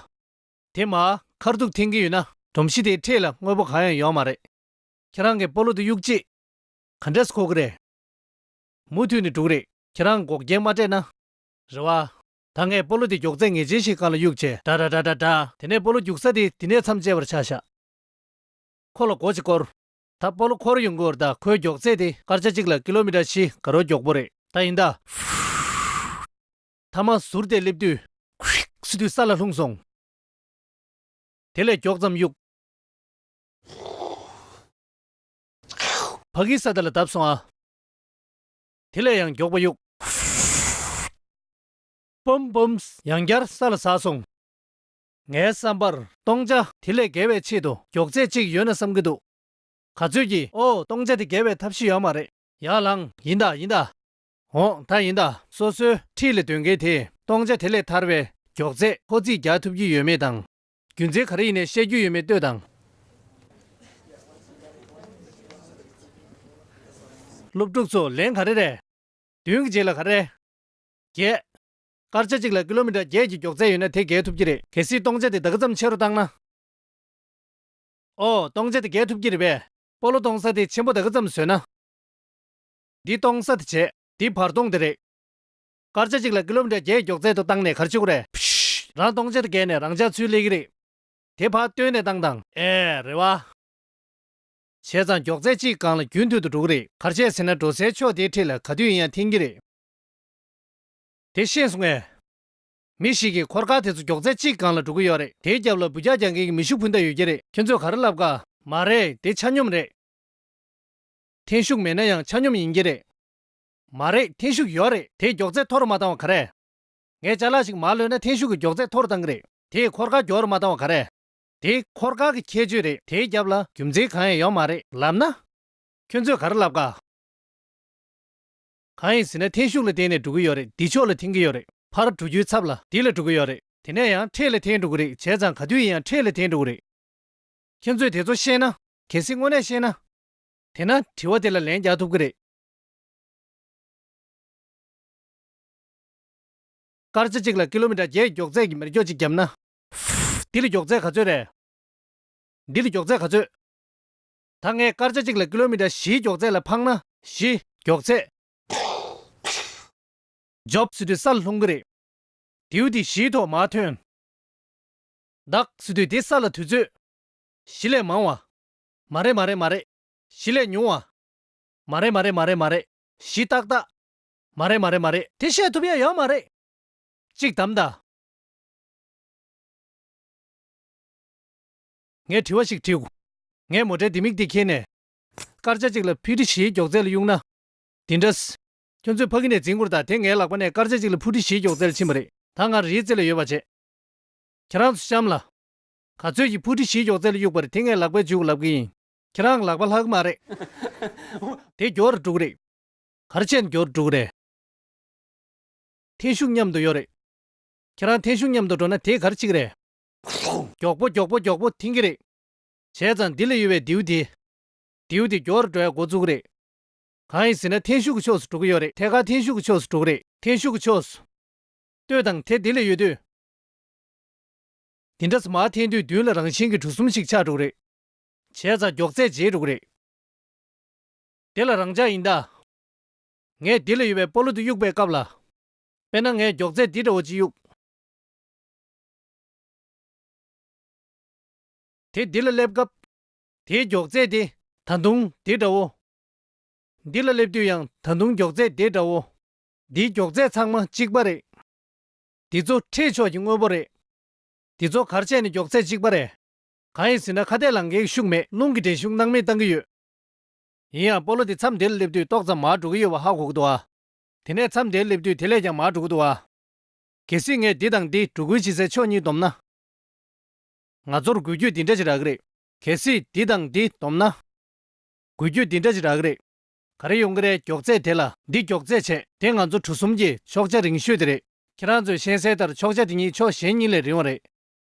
དེ་མར་ཁ་ཐུག་འཐེན་གྱི་ཡོད་ན་སྒྲོམ་གཞི་དེའི་འཁྲིས་ལ་དངོས་པོ་གང་ཡང་ཡོད་མ་རེད། ཁྱེད་རང་གིས་སྤོ་ལོ་དེ་གཡུག་རྗེས། ག་འདྲས་འཁོར་གྱི་རེད། མུ་མཐུད་ནས་འགྲོ་གི་རེད། ཁྱེད་རང་འགོག་རྐྱེན་མ་སྤྲད་ན། རེད་བ། ད་ངས་སྤོ་ལོ་དེ་མགྱོགས་ཚད་ངེས་ཅན་ཞིག་སྒང་ལ་གཡུགས་བྱས། ཌ་ཌ་ཌ་ཌ་ཌ། དེ་ནས་སྤོ་ལོ་རྒྱུག་ས་དེ་འདི་ནས་མཚམས་བཅད་པར་ཆ་བཞག་ཁོ་ལ་མགོ་ཅིག་བསྐོར། ད་སྤོ་ལོ་འཁོར་ཡོང་གི་ཡོད་རེད། ད་ཁོའི་མགྱོགས་ཚད་དེ་སྐར་ཆ་གཅིག་ལ་ཀི་ལོ་མི་ཊར་བཞི་ག་རོ་མགྱོགས་པོ་རེད། ད་ཡིན་ད། མཐའ་མ་ཟུར་དེ་སླེབས་དུས། ཁུ་ཁུ་ཟེར་དུས་ས་ལ་ལྷུང་སོང་། དེ་ལས་མགྱོགས་ཙམ་གཡུག་ཕ་གིའི་ས་དེ་ལ་བརྡབས་སོང་ཨ། དེ་ལས་ཡང་མགྱོགས་པོ་གཡུག་པུམ་པུམ། ཡང་བསྐྱར་ས་ལ་ཟགས་སོང་། ངའི་བསམ་པར་སྟོང་ཆ་དེ་ལས་བརྒལ་བའི་ཆེད་དུ་མགྱོགས་ཚད་གཅིག་ཡོད་ན་བསམ་གྱི་འདུག་ག་ཚོད་ཀྱིས། ཨོ། སྟོང་ཆ་དེ་བརྒལ་བའི་ཐབས་ཤེས་ཡོད་མ་རེད། ཡར་ལངས། ཡིན་ད་ཡིན་ད། འོང་ད་ཡིན་ད། སོ་སོའི་འཁྲིས་ལ་སྡོད་མཁན་དེས་སྟོང་ཆ་དེ་ལས་ཐར་བའི་མགྱོགས་ཚད་ཁོ་རྩིས་རྒྱག་ཐུབ་ཀྱི་ཡོད་མེད་དང་། རྒྱུ་མཚན་ག་རེ་ཡིན་ནའི་བཤད་རྒྱུ་ཡོད་མེད་ལྟོས་དང་། སློབ་ཕྲུག་ཚོ་ལན་ག་རེ་རེད། བདུན་གྱི་རྗེས་ལ་ག་རེ། བརྒྱད། སྐར་ཆ་གཅིག་ལ་ཀི་ལོ་མི་ཊར་བརྒྱད་ཀྱི་མགྱོགས་ཚད་ཡོད་ན་དེ་བརྒལ་ཐུབ་ཀྱི་རེད། གལ་སྲིད་སྟོང་ཆ་དེ་ད་ག་ཙམ་ཆེ་རུ་བཏང་ན། ཨོ། སྟོང་ཆ་དེ་བརྒལ་ཐུབ་ཀྱི་རེད་པས། སྤོ་ལོ་གཏོང་ས་དེ་ཆེན་པོ་ད་ག་ཙམ་བཟོས་ན། འདི་གཏོང་ས་དེ་བྱས། འདི་བར་སྟོང་དེ་རེད། སྐར་ཆ་གཅིག་ལ་ཀི་ལོ་མི་ཊར་བརྒྱད་མགྱོགས་ཚད་དུ་བཏང་ནས་ག་རེ་བྱེད་དགོས་རེད། ཕྱི། རང་སྟོང་ཆ་དེ་བརྒལ་ནས་རང་འཇགས་ཚུར་སླེབས་ཀྱི་རེད། དེ་ཕར་བཏོན་ནས་བཏང་དང་། ཨེ། རེད་བ། བྱས་ཙང་མགྱོགས་ཚད་གཅིག་སྒང་ལ་རྒྱུན་མཐུད་དུ་འགྲོ་གི་རེད། ག་རེ་བྱས་ཟེར་ན་འགྲོ་སའི་ཕྱོགས་དེའི་འཁྲིས་ལ་ག་དུས་ཡིན་ཡང་འཐེན་གྱི་རེད། དེ་ཤེས་སོང་ངས། མི་ཞིག་གིས་འཁོར་སྐར་དེ་ཚོ་མགྱོགས་ཚད་གཅིག་སྒང་ལ་འགྲོ་གི་ཡོད་རེད། དེའི་རྒྱབ་ལ་འབུད་རྒྱག་རྒྱག་མཁན་གྱི་མེ་ཤུགས་འཕུར་མདའ་ཡོད་ཀྱི་རེད། ཁྱོད་ཚོས་ག་རེ་ལབ་ག་མ་རེད། དེ་ཆ་སྙོམས་རེད། འཐེན་ཤུགས་མེད་ན་ཡང་ཆ་སྙོམས་ཡིན་གྱི་རེད། མ་རེད། འཐེན་ཤུགས་ཡོད་རེད། དེས་མགྱོགས་ཚད་མཐོ་རུ་མ་བཏང་བ་ག་རེ། ངས་ཅ་ལག་ཞིག་མར་གློད་ན་འཐེན་ཤུགས་ཀྱིས་མགྱོགས་ཚད་མཐོ་རུ་བཏང་གི་རེད། དེས་འཁོར་སྐར་མགྱོགས་རུ་མ་བཏང་བ་ག་རེ། དེ་འཁོར་སྐར་གྱི་ཁྱད་ཆོས་རེད། དེའི་རྒྱབ་ལ་རྒྱུ་མཚན་གང་ཡང་ཡོད་མ་རེད་ལབ་ན། ཁྱོད་ཚོས་ག་རེ་ལབ་ག་གང་ཡིན་ཟེར་ན་འཐེན་ཤུགས་ལ་བརྟེན་ནས་འགྲོ་གི་ཡོད་རེད། འདི་ཕྱོགས་ལ་འཐེན་གྱི་ཡོད་རེད། ཕར་འགྲོ་རྒྱུའི་ཚབ་ལ་འདི་ལ་འགྲོ་གི་ཡོད་རེད། དེ་ནས་ཡང་འཕྲེད་ལ་འཐེན་འགྲོ་གི་རེད། བྱས་ཙང་ག་དུས་ཡིན་ཡང་འཕྲེད་ལ་འཐེན་འགྲོ་གི་རེད། ཁྱོད་ཚོས་དེ་ཚོ་ཤེས་ན། གལ་སྲིད་དངོས་གནས་ཤེས་ན། དེ་ན་དྲི་བ་དེ་ལ་ལན་རྒྱག་ཐུབ་ཀྱི་རེད། སྐར་ཆ་གཅིག་ལ་ཀི་ལོ་མི་ཊར་བརྒྱད་མགྱོགས་ཚད་ཀྱི་མེ་སྒྱོགས་གཅིག་བརྒྱབ་ན། འདི་ལ་མགྱོགས་ཚད་ག་ཚོད་རེད། འདི་ལ་མགྱོགས་ཚད་ག་ཚོད། ད་ངས་སྐར་ཆ་གཅིག་ལ་ཀི་ལོ་མི་ཊར་བཞིའི་མགྱོགས་ཚད་ལ་འཕངས་ན་བཞི་མགྱོགས་ཚད། ཇོབ་ཟེར་དུས་ས་ལ་ལྷུང་གི་རེད། མདེའུ་འདི་བཞིའི་ཐོག་མར་ཐོན། བདག་ཟེར་དུས་དེ་ས་ལ་དུས་ཚོད། བཞི་ལས་མང་བ། མ་རེད་མ་རེད་མ་རེད། བཞི་ལས་ཉུང་བ། མ་རེད་མ་རེད་མ་རེད་མ་རེད། བཞི་ཏག་ཏག་མ་རེད་མ་རེད་མ་རེད། དེ་བཤད་ཐུབ་ཡ་ཡོད་མ་རེད། གཅིག་གདམ་ད། ངས་དྲི་བ་ཞིག་དྲིས། ངས་མོ་ཊའི་ལྡེ་མིག་དེ་ཁྱེར་ནས། སྐར་ཆ་གཅིག་ལ་ཕི་ཊི་བཞིའི་མགྱོགས་ཚད་ལ་གཡུགས་ན། འདི་འདྲ། ཁྱོད་ཚོས་ཕ་གི་ནས་འཛིན་དགོས་རེད་ད། དེ་ངའི་ལག་པ་ནས་སྐར་ཆ་གཅིག་ལ་ཕུ་ཊི་བཞིའི་མགྱོགས་ཚད་ལ་ཕྱིན་པ་རེད། ད་ང་རིའི་རྩེ་ལ་ཡོད་པ་བྱས། ཁྱེད་རང་ཚོ་གཤམ་ལ། ག་ཚོད་ཀྱིས་ཕུ་ཊི་བཞིའི་མགྱོགས་ཚད་ལ་གཡུགས་པ་རེད། དེ་ངས་ལག་པས་འཇུ་དགོས་ལབ་ཀྱི་ཡིན། ཁྱེད་རང་ལག་པ་ལྷག་གི་མ་རེད། དེ་མགྱོགས་རུ་འགྲོ་གི་རེད། ག་རེ་བྱས་ནས་མགྱོགས་རུ་འགྲོ་གི་རེད། འཐེན་ཤུགས་མཉམ་དུ་ཡོད་རེད། ཁྱེད་རང་འཐེན་ཤུགས་མཉམ་དུ་འགྲོ་ན་དེ་ག་རེ་བྱེད་ཀྱི་རེད། མགྱོགས་པོ་མགྱོགས་པོ་མགྱོགས་པོ་འཐེན་གྱི་རེད། བྱས་ཙང་འདི་ལ་ཡོད་པའི་མདེའུ་དེ། མདེའུ་དེ་མགྱོགས་རུ་འགྲོ་ཡ་འགོ་བཙུགས་ཀྱི་རེད། གང་ཡིན་ཟེར་ན་འཐེན་ཤུགས་ཀྱི་ཕྱོགས་སུ་འགྲོ་གི་ཡོད་རེད། ཐད་ཀར་འཐེན་ཤུགས་ཀྱི་ཕྱོགས་སུ་འགྲོ་གི་རེད། འཐེན་ཤུགས་ཀྱི་ཕྱོགས་སུ། ལྟོས་དང་དེ་འདི་ལ་ཡོད་དུས། འདི་འདྲ་སོ་མར་འཐེན་དུས་མདུན་ལ་རང་བཞིན་གྱི་གྲུ་གསུམ་ཞིག་ཆགས་འགྲོ་གི་རེད། བྱས་ཙང་མགྱོགས་ཚད་བརྗེད་འགྲོ་གི་རེད། དེ་ལ་རང་འཇགས་ཡིན་ད། ངས་འདི་ལ་ཡོད་པའི་སྤོ་ལོ་དེ་གཡུག་པའི་སྐབས་ལ། དཔེར་ན་ངས་མགྱོགས་ཚད་འདི་འདྲ་བོ་ཅིག་གཡུག་དེ་འདི་ལ་སླེབས་སྐབས། དེའི་མགྱོགས་ཚད་དེ་ད་དུང་འདི་འདྲ་བོ། འདི་ལ་སླེབས་དུས་ཡང་ད་དུང་མགྱོགས་ཚད་འདི་འདྲ་བོ། འདིའི་མགྱོགས་ཚད་ཚང་མ་གཅིག་པ་རེད། འདི་ཚོ་འཕྲེད་ཕྱོགས་ཀྱི་དངོས་པོ་རེད། འདི་ཚོ་ག་རེ་བྱས་ནས་མགྱོགས་ཚད་གཅིག་པ་རེད། གང་ཡིན་ཟེར་ན་ཁ་གཏད་ལངས་མཁན་གྱི་ཤུགས་མེད། རླུང་གི་འདྲེན་ཤུགས་སྣང་མེད་བཏང་གི་ཡོད། ཡིན་ཡང་སྤོ་ལོ་དེ་མཚམས་དེར་སླེབས་དུས་ཏོག་ཙམ་མར་འགྲོ་གི་ཡོད་པ་ཧ་གོ་གི་འདུག་ཨ། དེ་ནས་མཚམས་དེར་སླེབས་དུས་དེ་ལས་ཀྱང་མར་འགྲོ་གི་འདུག་ཨ། གལ་སྲིད་ངས་འདི་དང་འདི་འགྲོ་ཁུལ་བྱེད་སའི་ཕྱོགས་གཉིས་བསྡོམས་ན། ང་ཚོར་འགུལ་སྐྱོད་འདི་འདྲ་ཞིག་རག་གི་རེད། གལ་སྲིད་འདི་དང་འདི་བསྡོམས་ན། འགུལ་སྐྱོད་འདི་འདྲ་ཞིག་རག་གི་རེད། ག་རེ་ཡོང་གི་རེད། མགྱོགས་ཚད་དེ་ལ་འདི་མགྱོགས་ཚད་བྱས། དེ་ང་ཚོ་གྲུ་གསུམ་གྱི་ཕྱོགས་ཆ་རིང་ཤོས་དེ་རེད། ཁྱེད་རང་ཚོས་ཤེས་གསལ་ལྟར་ཕྱོགས་ཆ་དེ་གཉིས་ཕྱོགས་གཞན་གཉིས་ལས་རིང་བ་རེད།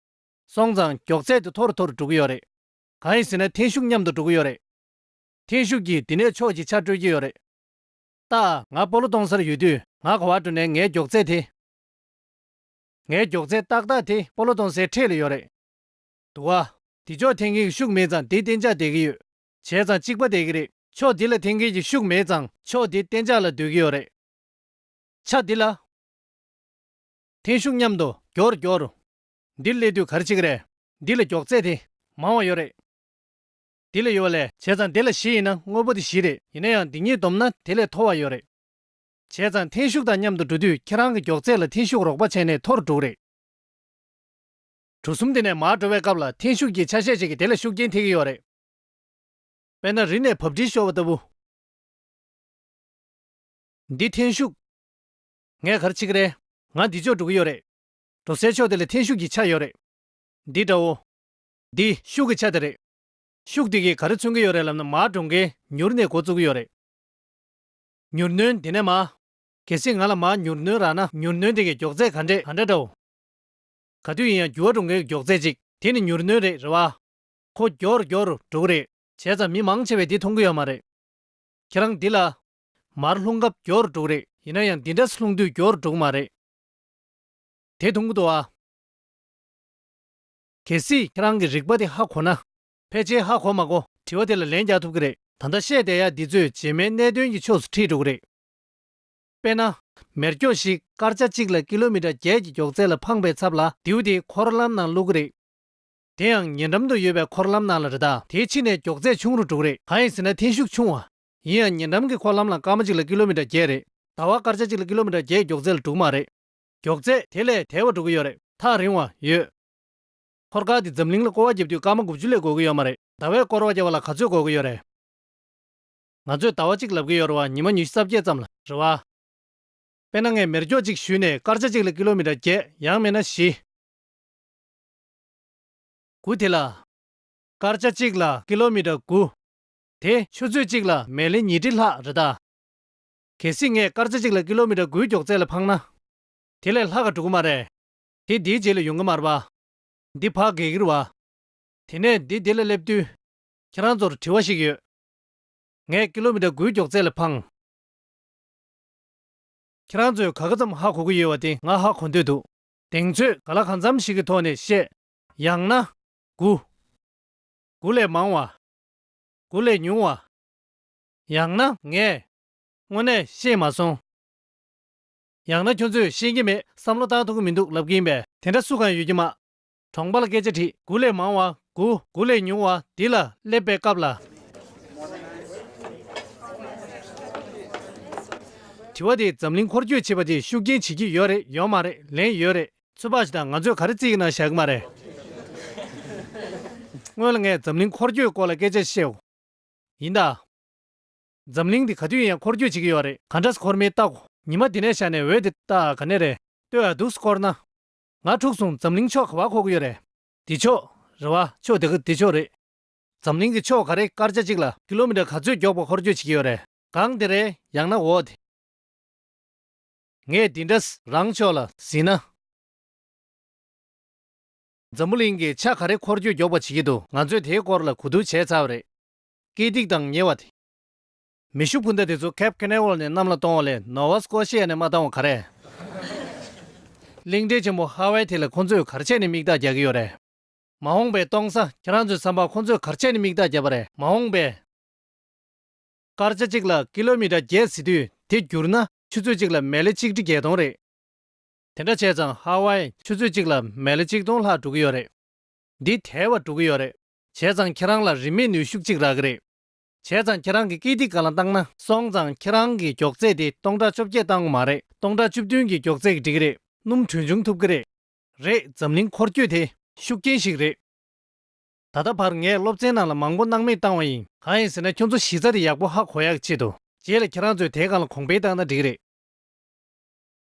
སོང་ཙང་མགྱོགས་ཚད་དེ་མཐོ་རུ་མཐོ་རུ་འགྲོ་གི་ཡོད་རེད། གང་ཡིན་ཟེར་ན་འཐེན་ཤུགས་མཉམ་དུ་འགྲོ་གི་ཡོད་རེད། འཐེན་ཤུགས་ཀྱིས་འདི་ནས་ཕྱོགས་ཀྱི་ཆ་སྤྲོད་ཀྱི་ཡོད་རེད། ད་ང་སྤོ་ལོ་གཏོང་སར་ཡོད་དུས་ང་ག་བར་འགྲོ་ནའི་ངའི་མགྱོགས་ཚད་དེ། ངའི་མགྱོགས་ཚད་ཏག་ཏག་དེ་སྤོ་ལོ་གཏོང་སའི་འཕྲེད་ལ་ཡོད་རེད། འདུག་ག་འདི་ཕྱོགས་འཐེན་མཁན་གྱི་ཤུགས་མེད་ཙང་འདི་གཏན་འཇགས་བསྡད་ཀྱི་ཡོད། བྱས་ཙང་གཅིག་པ་བསྡད་ཀྱི་རེད། ཕྱོགས་འདི་ལ་འཐེན་མཁན་གྱི་ཤུགས་མེད་ཙང་ཕྱོགས་འདི་གཏན་འཇགས་ལ་སྡོད་ཀྱི་ཡོད་རེད། ཆ་འདི་ལ། འཐེན་ཤུགས་མཉམ་དུ་མགྱོགས་རུ་མགྱོགས་རུ། འདིར་སླེབས་དུས་ག་རེ་བྱེད་ཀྱི་རེད། འདི་ལ་མགྱོགས་ཚད་དེ་མང་བ་ཡོད་རེད། འདི་ལ་ཡོད་ལས། བྱས་ཙང་འདི་ལ་བཞི་ཡིན་ན་དངོས་པོ་དེ་བཞི་རེད། ཡིན་ན་ཡང་འདི་གཉིས་བསྡོམས་ན་དེ་ལས་མཐོ་བ་ཡོད་རེད། བྱས་ཙང་འཐེན་ཤུགས་དང་མཉམ་དུ་འགྲོ་དུས་ཁྱེད་རང་གི་མགྱོགས་ཚད་ལ་འཐེན་ཤུགས་རོགས་པ་བྱས་ནས་མཐོ་རུ་འགྲོ་གི་རེད། གྲུ་གསུམ་དེ་ནས་མར་འགྲོ་བའི་སྐབས་ལ་འཐེན་ཤུགས་ཀྱི་ཆ་ཤས་ཤིག་གིས་དེ་ལ་ཤུགས་རྐྱེན་ཐེབས་ཀྱི་ཡོད་རེད། དཔེར་ན་རི་ནས་བབས་ཁྲི་ཤོར་བ་ལྟ་བུ། འདི་འཐེན་ཤུགས། ངས་ག་རེ་བྱེད་ཀྱི་རེད། ང་འདི་ཕྱོགས་འགྲོ་གི་ཡོད་རེད། འགྲོ་སའི་ཕྱོགས་དེ་ལ་འཐེན་ཤུགས་ཀྱི་ཆ་ཡོད་རེད། འདི་འདྲ་བོ། འདི་ཤུགས་ཀྱི་ཆ་དེ་རེད། ཤུགས་དེ་གིས་ག་རེ་མཚོན་གྱི་ཡོད་རེད་ལབ་ན་མར་འགྲོ་མཁན་མྱུར་ནས་འགོ་བཙུགས་ཀྱི་ཡོད་རེད། མྱུར་གནོན་འདི་ནས་མར། གལ་སྲིད་ང་ལ་མར་མྱུར་གནོན་རག་ན་མྱུར་གནོན་དེ་གའི་མགྱོགས་ཚད་ག་འདྲས་ག་འདྲ་འདྲ་བོ། ག་དུས་ཡིན་ཡང་འགྱུར་བ་འགྲོ་མཁན་གྱི་མགྱོགས་ཚད་ཅིག་དེ་ནི་མྱུར་གནོན་རེད་རེད་བ། ཁོ་མགྱོགས་རུ་མགྱོགས་རུ་འགྲོ་གི་རེད། བྱས་ཙང་མི་མང་ཆེ་བས་འདི་མཐོང་གི་ཡོད་མ་རེད། ཁྱེད་རང་འདི་ལ་མར་ལྷུང་སྐབས་མགྱོགས་རུ་འགྲོ་གི་རེད། ཡིན་ན་ཡང་འདི་འདྲ་ལྷུང་དུས་མགྱོགས་རུ་འགྲོ་གི་མ་རེད། དེ་མཐོང་གི་འདུག་ཨ། གལ་སྲིད་ཁྱེད་རང་གི་རིག་པ་དེ་ཧ་གོ་ན། ཕལ་ཆེར་ཧ་གོ་མ་གོ་དྲི་བ་དེ་ལ་ལན་རྒྱག་ཐུབ་ཀྱི་རེད། ད་ལྟ་བཤད་བསྡད་ཡ་འདི་ཚོས་རྗེས་མའི་གནད་དོན་གྱི་ཕྱོགས་སུ་ཁྲིད་འགྲོ་གི་རེད། དཔེར་ན། མེ་སྒྱོགས་ཤིག་སྐར་ཆ་གཅིག་ལ་ཀི་ལོ་མི་ཊར་བརྒྱད་ཀྱི་མགྱོགས་ཚད་ལ་འཕངས་པའི་ཚབ་ལ་མདེའུ་དེ་འཁོར་ལམ་ནང་བླུག་གི་རེད། དེ་ཡང་ཉེ་འགྲམ་དུ་ཡོད་པའི་འཁོར་ལམ་ནང་ལ་རེད་ད། དེའི་ཕྱི་ནས་མགྱོགས་ཚད་ཆུང་རུ་འགྲོ་གི་རེད། གང་ཡིན་ཟེར་ན་འཐེན་ཤུགས་ཆུང་བ། ཡིན་ཡང་ཉེ་འགྲམ་གྱི་འཁོར་ལམ་ལ་སྐར་མ་གཅིག་ལ་ཀི་ལོ་མི་ཊར་བརྒྱད་རེད། ཟླ་བ་སྐར་ཆ་གཅིག་ལ་ཀི་ལོ་མི་ཊར་བརྒྱད་མགྱོགས་ཚད་ལ་འགྲོ་གི་མ་རེད། མགྱོགས་ཚད་དེ་ལས་དལ་བ་འགྲོ་གི་ཡོད་རེད། ཐག་རིང་བ་ཡོད། འཁོར་སྐར་དེ་འཛམ་གླིང་ལ་སྐོར་བ་བརྒྱབ་དུས་སྐར་མ་དགུ་བཅུ་ལས་འགོར་གི་ཡོད་མ་རེད། ཟླ་བས་སྐོར་བ་བརྒྱབ་པ་ལ་ག་ཚོད་འགོར་གི་ཡོད་རེད། ང་ཚོས་ཟླ་བ་གཅིག་ལབ་ཀྱི་ཡོད་རེད་བ། ཉི་མ་ཉི་ཤུ་རྩ་བརྒྱད་ཙམ་ལ་རེད་བ། དཔེར་ན་ངས་མེ་སྒྱོགས་གཅིག་གཞུས་ནས་སྐར་ཆ་གཅིག་ལ་ཀི་ལོ་མི་ཊར་བརྒྱད་ཡང་མིན་ན་བཞི། དགུ་དེ་ལ། སྐར་ཆ་གཅིག་ལ་ཀི་ལོ་མི་ཊར་དགུ། དེ་ཆུ་ཚོད་གཅིག་ལ་མལ་ལེ་ཉིས་ཁྲི་ལྷག་རེད་ད། གལ་སྲིད་ངས་སྐར་ཆ་གཅིག་ལ་ཀི་ལོ་མི་ཊར་དགུའི་མགྱོགས་ཚད་ལ་འཕངས་ན། དེ་ལས་ལྷག་ག་འགྲོ་གི་མ་རེད། དེ་འདིའི་རྗེས་ལ་ཡོང་གི་མ་རེད་པ། འདི་ཕར་བརྒལ་གྱི་རེད་བ། དེ་ནས་འདི་འདི་ལ་སླེབས་དུས། ཁྱེད་རང་ཚོར་དྲི་བ་ཞིག་ཡོད། ངས་ཀི་ལོ་མི་ཊར་དགུའི་མགྱོགས་ཚད་ལ་འཕངས། ཁྱེད་རང་ཚོས་ག་ག་ཙམ་ཧ་གོ་གི་ཡོད་པ་དེ་ང་ཧ་གོ་འདོད་འདུག་གདེང་ཚོད་ག་ལ་གང་འཚམ་ཞིག་གི་ཐོག་ནས་བཤད། ཡང་ན། དགུ། དགུ་ལས་མང་བ། དགུ་ལས་ཉུང་བ། ཡང་ན་ངས། དངོས་གནས་ཤེས་མ་སོང་། ཡང་ན་ཁྱོད་ཚོས་ཤེས་ཀྱི་མེད། བསམ་བློ་བཏང་ཐུབ་ཀྱི་མི་འདུག་ལབ་ཀྱི་ཡིན་པས། དེ་འདྲ་སུ་གང་ཡོད་ཀྱི་མ། གྲོང་པ་ལ་སྐད་ཆ་དྲིས། དགུ་ལས་མང་བ་དགུ། དགུ་ལས་ཉུང་བ་འདི་ལ་སླེབས་པའི་སྐབས་ལ། དྲི་བ་དེ་འཛམ་གླིང་འཁོར་སྐྱོད་བྱེད་པ་དེ་ཤུགས་རྐྱེན་བྱེད་ཀྱི་ཡོད་རེད་ཡོད་མ་རེད། ལན་ཡོད་རེད། ཚོད་དཔག་ཞིག་དང་ང་ཚོས་ག་རེ་རྩིས་ཀྱི་ནང་བཞག་གི་མ་རེད། སྔོན་ལ་ངས་འཛམ་གླིང་འཁོར་སྐྱོད་སྐོར་ལ་སྐད་ཆ་བཤད། ཡིན་ད། འཛམ་གླིང་འདི་ག་དུས་ཡིན་ཡང་འཁོར་སྐྱོད་བྱེད་ཀྱི་ཡོད་རེད། ག་འདྲས་འཁོར་མིན་ལྟ་གོ། ཉི་མ་འདི་ནས་བཞག་ནས་འོད་དེ་ལྟ་ག་ནས་རེད། ལྟོས་ཨ། འདུག་སེ་བསྐོར་ན། ང་འཁྲུག་སོང་། འཛམ་གླིང་ཕྱོགས་ག་པར་འཁོར་གྱི་ཡོད་རེད། འདི་ཕྱོགས། རེད་བ། ཕྱོགས་འདི་ག་འདི་ཕྱོགས་རེད། འཛམ་གླིང་གི་ཕྱོགས་ག་རེ་སྐར་ཆ་གཅིག་ལ་ཀི་ལོ་མི་ཊར་ག་ཚོད་མགྱོགས་པ་འཁོར་སྐྱོད་བྱེད་ཀྱི་ཡོད་རེད། སྒང་དེ་རེད། ཡང་ན་འོག་དེ། ངས་འདི་འདྲས་རང་ཕྱོགས་ལ་གཟིགས་ན། འཛམ་བུ་གླིང་གི་ཆ་ག་རེ་འཁོར་སྐྱོད་མགྱོགས་པ་བྱེད་ཀྱི་འདུག་ང་ཚོས་དེའི་སྐོར་ལ་གོ་བསྡུར་བྱས་ཚར་བ་རེད། སྐེད་ཐིག་དང་ཉེ་བ་དེ། མེ་ཤུགས་འཕུར་མདའ་དེ་ཚོ་ཁེབ་ཁེ་ནེ་ཝལ་ནས་གནམ་ལ་གཏོང་བ་ལས་ནོ་ཝ་སྐོ་ཤི་ཡ་ནས་མ་གཏོང་བ་ག་རེ། གླིང་ཕྲན་ཆེན་པོ་ཧ་ཝའི་དེ་ལ་ཁོ་ཚོས་ག་རེ་བྱས་ནས་མིག་རྟགས་རྒྱག་གི་ཡོད་རེད། མ་འོངས་པའི་གཏོང་ས། ཁྱེད་རང་ཚོའི་བསམ་པར་ཁོ་ཚོས་ག་རེ་བྱས་ནས་མིག་རྟགས་བརྒྱབ་པ་རེད། མ་འོངས་པའི་སྐར་ཆ་གཅིག་ལ་ཀི་ལོ་མི་ཊར་བརྒྱད་ཟེར་དུས་དེ་བསྒྱུར་ན་ཆུ་ཚོད་གཅིག་ལ་མལ་ལེ་ཆིག་ཁྲི་བརྒྱད་སྟོང་རེད། དེ་འདྲ་བྱས་ཙང་ཧ་ཝའི་ཆུ་ཚོད་གཅིག་ལ་མལ་ལེ་ཆིག་སྟོང་ལྷག་འགྲོ་གི་ཡོད་རེད། འདི་དལ་བ་འགྲོ་གི་ཡོད་རེད། བྱས་ཙང་ཁྱེད་རང་ལ་རིན་མེད་ནུས་ཤུགས་གཅིག་རག་གི་རེད། བྱས་ཙང་ཁྱེད་རང་གི་སྐེད་ཐིག་སྒང་ལ་བཏང་ན། སོང་ཙང་ཁྱེད་རང་གི་མགྱོགས་ཚད་དེ་སྟོང་ཕྲག་བཅོ་བརྒྱད་བཏང་དགོས་མ་རེད། སྟོང་ཕྲག་བཅུ་བདུན་གྱི་མགྱོགས་ཚད་ཀྱིས་འགྲིག་གི་རེད། སྣུམ་གྲོན་ཆུང་ཐུབ་ཀྱི་རེད། རེད། འཛམ་གླིང་འཁོར་སྐྱོད་དེ་ཤུགས་རྐྱེན་ཞིག་རེད། ད་ལྟ་བར་ངས་སློབ་ཚན་ནང་ལ་མང་པོ་སྣང་མེད་བཏང་བ་ཡིན། གང་ཡིན་ཟེར་ན་ཁྱོད་ཚོ་གཞི་རྩ་དེ་ཡག་པོ་ཧ་གོ་ཡག་ཆེད་དུ། རྗེས་ལ་ཁྱེད་རང་ཚོས་དེའི་སྒང་ལ་གོང་འཕེལ་བཏང་ན་འགྲིག་གི་རེད།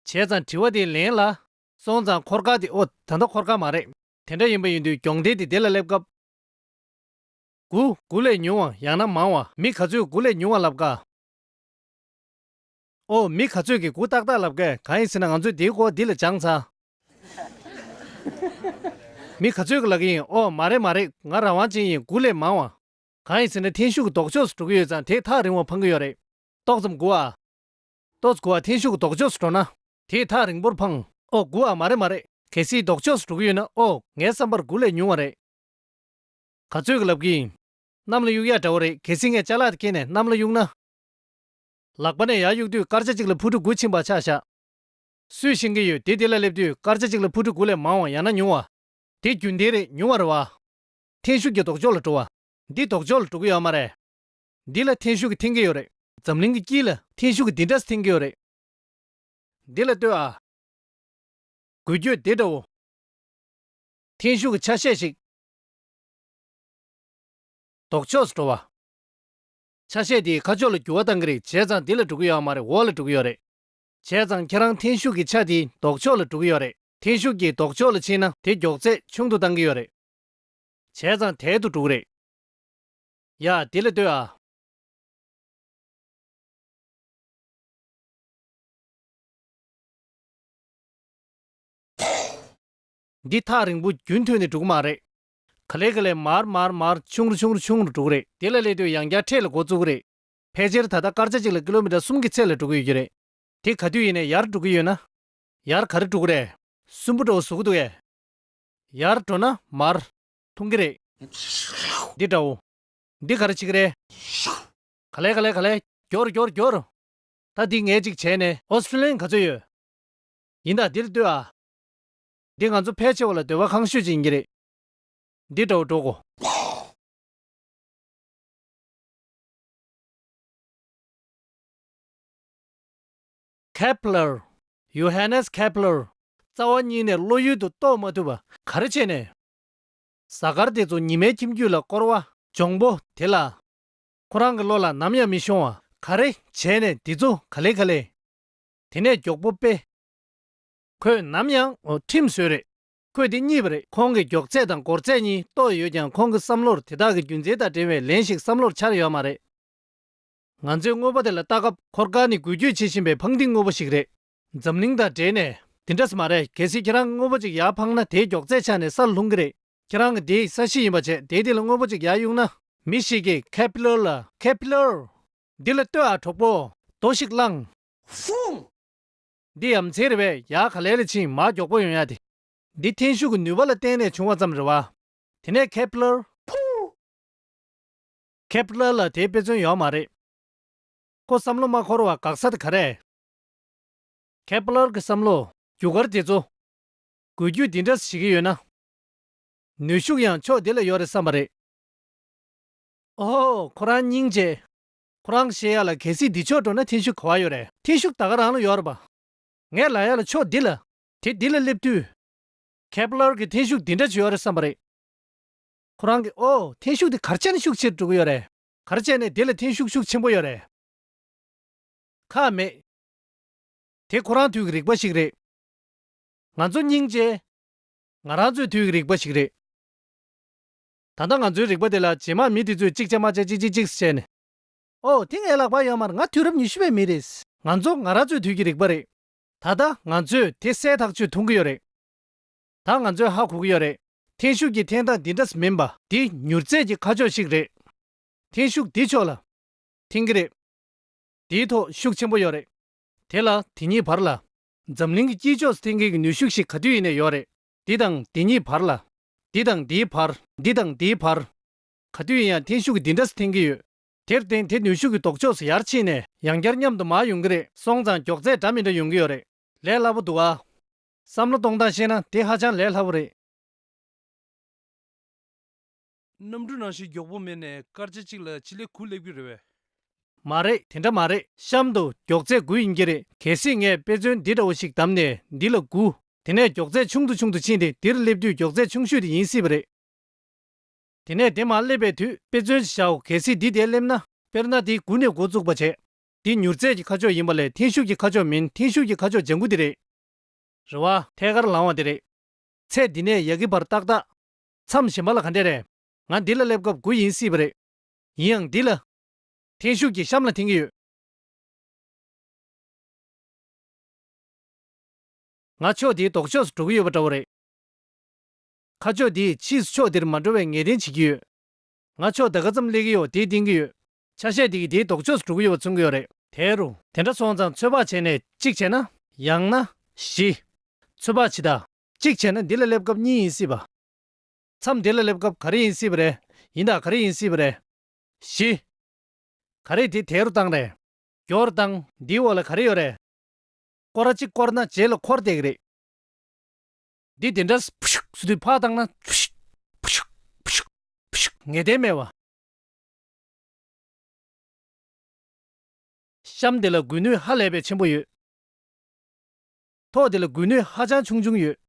བྱས་ཙང་དྲི་བ་དེའི་ལན་ལ། སོང་ཙང་འཁོར་སྐར་དེ། ཨོ། ད་ལྟ་འཁོར་སྐར་མ་རེད། དེ་འདྲ་ཡིན་པ་ཡིན་དུས་སྒྱོགས་མདེལ་དེ་དེ་ལ་སླེབས་སྐབས། དགུ། དགུ་ལས་ཉུང་བ་ཡང་ན་མང་བ། མི་ག་ཚོད་དགུ་ལས་ཉུང་བ་ལབ་ག་ཨོ། མི་ག་ཚོད་ཀྱིས་དགུ་ཏག་ཏག་ལབ་གས། གང་ཡིན་ཟེར་ན་ང་ཚོས་དེའི་སྐོར་འདི་ལ་སྦྱངས་ཚར། མི་ག་ཚོད་ཀྱིས་ལབ་ཀྱི་ཡིན། ཨོ། མ་རེད་མ་རེད། ང་རང་དབང་ཅན་ཡིན། དགུ་ལས་མང་བ། གང་ཡིན་ཟེར་ན་ཐེན་ཤུགས་ཀྱི་ལྡོག་ཕྱོགས་སུ་འགྲོ་གི་ཡོད་ཙང་དེ་ཐག་རིང་བ་འཕང་གི་ཡོད་རེད། ཏོག་ཙམ་སྒུག་ཨ། ཏོག་ཙམ་སྒུག་ཨ། ཐེན་ཤུགས་ཀྱི་ལྡོག་ཕྱོགས་སུ་འགྲོ་ན། དེ་ཐག་རིང་པོར་འཕང་། ཨོ། སྒུག་ཨ། མ་རེད་མ་རེད། གལ་སྲིད་ལྡོག་ཕྱོགས་སུ་འགྲོ་གི་ཡོད་ན། ཨོ། ངའི་བསམ་པར་དགུ་ལས་ཉུང་བ་རེད། ག་ཚོད་ཀྱིས་ལབ་ཀྱི་ཡིན། གནམ་ལ་གཡུག་ཡག་འདྲ་བོ་རེད། གལ་སྲིད་ངས་ཅ་ལག་དེ་ཁྱེར་ནས་གནམ་ལ་གཡུག་ན། ལག་པ་ནས་ཡར་གཡུག་དུས་སྐར་ཆ་གཅིག་ལ་ཕུ་ཁྲི་དགུ་ཕྱིན་པ་ཆགས་ཤག་སུས་ཤེས་ཀྱི་ཡོད། དེ་དེ་ལ་སླེབས་དུས་སྐར་ཆ་གཅིག་ལ་ཕུ་ཁྲི་དགུ་ལས་མང་བ་ཡང་ན་ཉུང་བ། དེ་རྒྱུན་ལྡན་རེད། ཉུང་བ་རེད་བ། ཐེན་ཤུགས་ཀྱི་ལྡོག་ཕྱོགས་ལ་འགྲོ་བ། འདི་ལྡོག་ཕྱོགས་ལ་འགྲོ་གི་ཡོད་མ་རེད། འདི་ལ་ཐེན་ཤུགས་ཀྱིས་འཐེན་གྱི་ཡོད་རེད། འཛམ་གླིང་གི་དཀྱིལ་ལ་ཐེན་ཤུགས་ཀྱིས་འདི་འདྲ་སེ་འཐེན་གྱི་ཡོད་རེད། འདི་ལ་ལྟོས་ཨ། འགུལ་སྐྱོད་འདི་འདྲ་བོ། ཐེན་ཤུགས་ཀྱི་ཆ་ཤས་ཤིག་ལྡོག་ཕྱོགས་སུ་འགྲོ་བ། ཆ་ཤས་དེས་ཁ་ཕྱོགས་ལ་འགྱུར་བ་གཏང་གི་རེད། བྱས་ཙང་འདི་ལ་འགྲོ་གི་ཡོད་མ་རེད། འོག་ལ་འགྲོ་གི་ཡོད་རེད། བྱས་ཙང་ཁྱེད་རང་ཐེན་ཤུགས་ཀྱི་ཆ་དེ་ལྡོག་ཕྱོགས་ལ་འགྲོ་གི་ཡོད་རེད། ཐེན་ཤུགས་ཀྱིས་ལྡོག་ཕྱོགས་ལ་ཕྱིན་ན་དེ་མགྱོགས་ཚད་ཆུང་དུ་གཏང་གི་ཡོད་རེད། བྱས་ཙང་དལ་དུ་འགྲོ་གི་རེད། ཡ། འདི་ལ་ལྟོས་ཨ། འདི་ཐག་རིང་པོ་རྒྱུན་མཐུད་ནས་འགྲོ་གི་མ་རེད། ག་ལེ་ག་ལེ་མར་མར་མར་ཆུང་རུ་ཆུང་རུ་ཆུང་རུ་འགྲོ་གི་རེད། དེ་ལ་སླེབས་དུས་ཡང་བསྐྱར་འཕྲེད་ལ་འགོ་བཙུགས་ཀྱི་རེད། ཕལ་ཆེར་ད་ལྟ་སྐར་ཆ་གཅིག་ལ་ཀི་ལོ་མི་ཊར་སུམ་གྱི་ཚད་ལ་འགྲོ་གི་ཡོད་ཀྱི་རེད། དེ་ག་དུས་ཡིན་ནའི་ཡར་འགྲོ་གི་ཡོད་ན། ཡར་ག་རེ་འགྲོ་གི་རེད། སུན་པོ་འདྲ་བོ་བཟོ་གི་འདུག་གས། ཡར་འགྲོ་ན་མར་ཐོན་གྱི་རེད། འདི་འདྲ་བོ། འདི་ག་རེ་བྱེད་ཀྱི་རེད། ག་ལེ་ག་ལེ་ག་ལེ། མགྱོགས་རུ་མགྱོགས་རུ་མགྱོགས་རུ། ད་འདི་ངས་གཅིག་བྱས་ནས། ཨོ་སི་ཊྲེ་ལི་ཡན་ག་ཚོད་ཡོད། ཡིན་ད། འདིར་ལྟོས་ཨ། འདི་ང་ཚོ་ཕལ་ཆེ་བ་ལ་འདོད་པ་ཁེངས་ཤོས་ཅིག་ཡིན་གྱི་རེད། འདི་འདྲ་བོ་འགྲོ་གོ། ཁེ་པི་ལར། ཡོ་ཧ་ནེ་སི་ཁེ་པི་ལར། རྩ་བ་ཉིད་ནས་བློ་ཡུལ་དུ་རྟོགས་མ་ཐུབ་པ་ག་རེ་བྱས་ནས། གཟའ་སྐར་དེ་ཚོ་ཉི་མའི་ཁྱིམ་རྒྱུད་ལ་བསྐོར་བ་འཇོང་པོ་དེ་ལ། ཁོ་རང་གི་བློ་ལ་ནམ་ཡང་མི་ཤོང་བ་ག་རེ་བྱས་ནས་འདི་ཚོ་ག་ལེ་ག་ལེ། དེ་ནས་མགྱོགས་པོ་དཔེ། ཁོས་ནམ་ཡང་ཁྲིམས་བཟོས་རེད། ཁོས་འདི་རྙེད་པ་རེད། ཁོང་གི་མགྱོགས་ཚད་དང་འགོར་ཚད་གཉིས་རྟོགས་ཡོད་ཀྱང་ཁོང་གི་བསམ་བློར་དེ་དག་གི་རྒྱུ་མཚན་དང་འབྲེལ་བའི་ལན་ཞིག་བསམ་བློར་འཆར་ཡོད་མ་རེད། ང་ཚོའི་དངོས་པོ་དེ་ལ་ལྟ་སྐབས་འཁོར་སྒར་ནི་འགུལ་སྐྱོད་བྱེད་བཞིན་པའི་འཕང་ཐིག་དངོས་པོ་ཞིག་རེད། འཛམ་གླིང་དང་འབྲེལ་ནས་དེ་འདྲ་ས་མ་རེད། གལ་སྲིད་ཁྱེད་རང་དངོས་པོ་ཅིག་ཡར་འཕངས་ན་དེའི་མགྱོགས་ཚད་ཆག་ནས་སར་ལྷུང་གི་རེད། ཁྱེད་རང་གི་དེ་ས་གཞི་ཡིན་པ་བྱས་དེའི་སྟེང་ལ་དངོས་པོ་ཅིག་ཡར་གཡུགས་ན། མི་ཞིག་གིས་ཁེ་པི་ལར་ལ། ཁེ་པི་ལར། འདི་ལ་ལྟོས་ཨ་གྲོགས་པོ། རྡོ་ཞིག་བླངས། ཧྥུང་། འདི་ཡ་མཚན་རེད་པས། ཡར་ག་ལེ་ལ་ཕྱིན་མར་མགྱོགས་པོ་ཡོང་ཡ་དེ། འདི་འཐེན་ཤུགས་ཀྱི་ནུས་པ་ལ་བརྟེན་ནས་བྱུང་བ་ཙམ་རེད་བ། དེ་ནས་ཁེ་པི་ལར། ཁེ་པི་ལར་ལ་དེའི་དཔེ་མཚོན་ཡོད་མ་རེད། ཁོ་བསམ་བློ་མ་འཁོར་བར་འགག་ས་དེ་ག་རེ། ཁེ་པི་ལར་གྱི་བསམ་བློ། རྒྱུ་སྐར་དེ་ཚོ། འགུལ་སྐྱོད་འདི་འདྲ་ཞིག་གི་ཡོད་ན། ནུས་ཤུགས་ཡང་ཕྱོགས་འདི་ལ་ཡོད་རེད་བསམ་པ་རེད། ཨོ། ཁོ་རང་སྙིང་རྗེ། ཁོ་རང་གི་བཤད་ཡ་ལ་གལ་སྲིད་འདི་ཕྱོགས་འགྲོ་ན་འཐེན་ཤུགས་ག་བ་ཡོད་རེད། འཐེན་ཤུགས་ད་ག་རང་ལ་ཡོད་རེད་པ། ངས་ལབ་ཡ་ལ་ཕྱོགས་འདི་ལ། དེ་འདི་ལ་སླེབས་དུས། ཁེ་པི་ལར་གྱི་འཐེན་ཤུགས་འདི་འདྲ་ཅིག་ཡོད་རེད་བསམ་པ་རེད། ཁོ་རང་གིས་ཨོ། འཐེན་ཤུགས་འདི་ག་རེ་བྱས་ནས་ཤུགས་ཆེ་རུ་འགྲོ་གི་ཡོད་རེད། ག་རེ་བྱས་ནས་འདི་ལ་འཐེན་ཤུགས་ཤུགས་ཆེན་པོ་ཡོད་རེད། ཁག་མེད། དེ་ཁོ་རང་དུས་ཀྱི་རིག་པ་ཞིག་རེད། ང་ཚོ་སྙིང་རྗེ། ང་རང་ཚོའི་དུས་ཀྱི་རིག་པ་ཞིག་རེད། ད་ལྟ་ང་ཚོའི་རིག་པ་དེ་ལ་རྗེས་མ་མི་དེ་ཚོས་གཅིག་བྱས་མ་བྱས་གཅིག་གཅིག་གཅིག་བྱས་ནས། ཨོ། དེ་ངའི་ལག་པར་ཡོད་མ་རེད། ང་དུས་རབས་ཉི་ཤུ་པའི་མི་རེད། ང་ཚོ་ང་རང་ཚོའི་དུས་ཀྱི་རིག་པ་རེད། ད་ལྟ་ང་ཚོས་དེ་གསལ་ཐག་ཆོད་མཐོང་གི་ཡོད་རེད། ད་ང་ཚོས་ཧ་གོ་གི་ཡོད་རེད། འཐེན་ཤུགས་ཀྱི་འཐེན་སྟངས་འདི་འདྲ་མིན་པ། འདི་མྱུར་ཚད་ཀྱི་ཁ་ཕྱོགས་ཤིག་རེད། འཐེན་ཤུགས་འདི་ཕྱོགས་ལ་འཐེན་གྱི་རེད། འདིའི་ཐོག་ཤུགས་ཆེན་པོ་ཡོད་རེད། དེ་ལ་དེ་གཉིས་བར་ལ། འཛམ་གླིང་གི་དཀྱིལ་ཕྱོགས་སུ་འཐེན་མཁན་གྱི་ནུས་ཤུགས་ཤིག་ག་དུས་ཡིན་ནའི་ཡོད་རེད། འདི་དང་འདི་གཉིས་བར་ལ། འདི་དང་འདིའི་བར། འདི་དང་འདིའི་བར། ག་དུས་ཡིན་ཡང་འཐེན་ཤུགས་ཀྱིས་འདི་འདྲ་སེ་འཐེན་གྱི་ཡོད། དེར་བརྟེན་དེ་ནུས་ཤུགས་ཀྱི་ལྡོག་ཕྱོགས་སུ་ཡར་ཕྱིན་ནས་ཡང་བསྐྱར་མཉམ་དུ་མར་ཡོང་གི་རེད། སོང་ཙང་མགྱོགས་ཚད་འདྲ་མི་འདྲ་ཡོང་གི་ཡོད་རེད། ལས་སླ་པོ་འདུག་ཨ། བསམ་བློ་གཏོང་སྟངས་ཤེས་ན་དེ་ཧ་ཅང་ལས་སླ་པོ་རེད། གནམ་གྲུ་ནང་བཞིན་མགྱོགས་པོ་མེད་ནས་སྐར་ཆ་གཅིག་ལ་ཕྱི་ལེ་དགུ་སླེབས་ཀྱི་རེད་པས། མ་རེད། དེ་འདྲ་མ་རེད། གཤམ་དུ་མགྱོགས་ཚད་དགུ་ཡིན་གྱི་རེད། གལ་སྲིད་ངས་དཔེ་མཚོན་འདི་འདྲ་བོ་ཞིག་བདམས་ནས་འདི་ལ་དགུ། དེ་ནས་མགྱོགས་ཚད་ཆུང་དུ་ཆུང་དུ་ཕྱིན་ཏེ་འདིར་སླེབས་དུས་མགྱོགས་ཚད་ཆུང་ཤོས་དེ་ཡིན་སྲིད་པ་རེད། དེ་ནས་དེ་མར་སླེབས་པའི་དུས་དཔེ་མཚོན་ཞིག་བཞག་གོ། གལ་སྲིད་འདི་དེར་སླེབས་ན། དཔེར་ན་འདི་དགུ་ནས་འགོ་བཙུགས་པ་བྱས། འདི་མྱུར་ཚད་ཀྱི་ཁ་ཕྱོགས་ཡིན་པ་ལས་འཐེན་ཤུགས་ཀྱི་ཁ་ཕྱོགས་མིན། འཐེན་ཤུགས་ཀྱི་ཁ་ཕྱོགས་ལྗང་གུ་འདི་རེད། རེད་བ། ཐད་ཀར་ལངས་པ་འདི་རེད། ཚད་འདི་ནས་ཡར་གྱི་བར་ཏག་ཏག་མཚམས་གཞན་པ་ལ་ག་འདྲས་རེད། ང་འདི་ལ་སླེབས་སྐབས་དགུ་ཡིན་སྲིད་པ་རེད། ཡིན་ཡང་འདི་ལ། འཐེན་ཤུགས་ཀྱིས་གཤམ་ལ་འཐེན་གྱི་ཡོད། ང་ཕྱོགས་འདིའི་ལྡོག་ཕྱོགས་སུ་འགྲོ་གི་ཡོད་པ་འདྲ་བོ་རེད། ཁ་ཕྱོགས་འདིས་ཕྱིས་སུ་ཕྱོགས་འདིར་མ་འགྲོ་བའི་ངེས་གཏན་བྱེད་ཀྱི་ཡོད། ང་ཕྱོགས་ད་ག་ཙམ་སླེབས་ཀྱི་ཡོད་དེ་བསྟན་གྱི་ཡོད། ཆ་ཤས་འདི་གིས་དེའི་ལྡོག་ཕྱོགས་སུ་འགྲོ་གི་ཡོད་པ་མཚོན་གྱི་ཡོད་རེད། དེ་རུ། དེ་འདྲ་སོང་ཙང་ཚོད་དཔག་བྱས་ནས་གཅིག་བྱས་ན། ཡང་ན། བཞི། ཚོད་དཔག་བྱེད་ད། གཅིག་བྱས་ན་འདི་ལ་སླེབས་སྐབས་གཉིས་ཡིན་སྲིད་པ། མཚམས་འདི་ལ་སླེབས་སྐབས་ག་རེ་ཡིན་སྲིད་པ་རེད། ཡིན་དང་ག་རེ་ཡིན་སྲིད་པ་རེད། བཞི། ག་རེ་དེ་དེ་རུ་བཏང་རེད། མགྱོགས་རུ་བཏང་། འདིའི་འོག་ལ་ག་རེ་ཡོད་རེད། སྐོར་ར་གཅིག་བསྐོར་ན་རྗེས་ལ་འཁོར་བསྡད་ཀྱི་རེད། འདི་དེ་འདྲ་བུ་ཤུག་སུ་དུས་ཕར་བཏང་ན་བུ་ཤུག་བུ་ཤུག་བུ་ཤུག་བུ་ཤུག་ངེས་གཏན་མེད་པ། གཤམ་དེ་ལ་སྒུལ་ནུས་ཧ་ལས་པའི་ཆེན་པོ་ཡོད། ཐོག་དེ་ལ་སྒུལ་ནུས་ཧ་ཅང་ཆུང་ཆུང་ཡོད།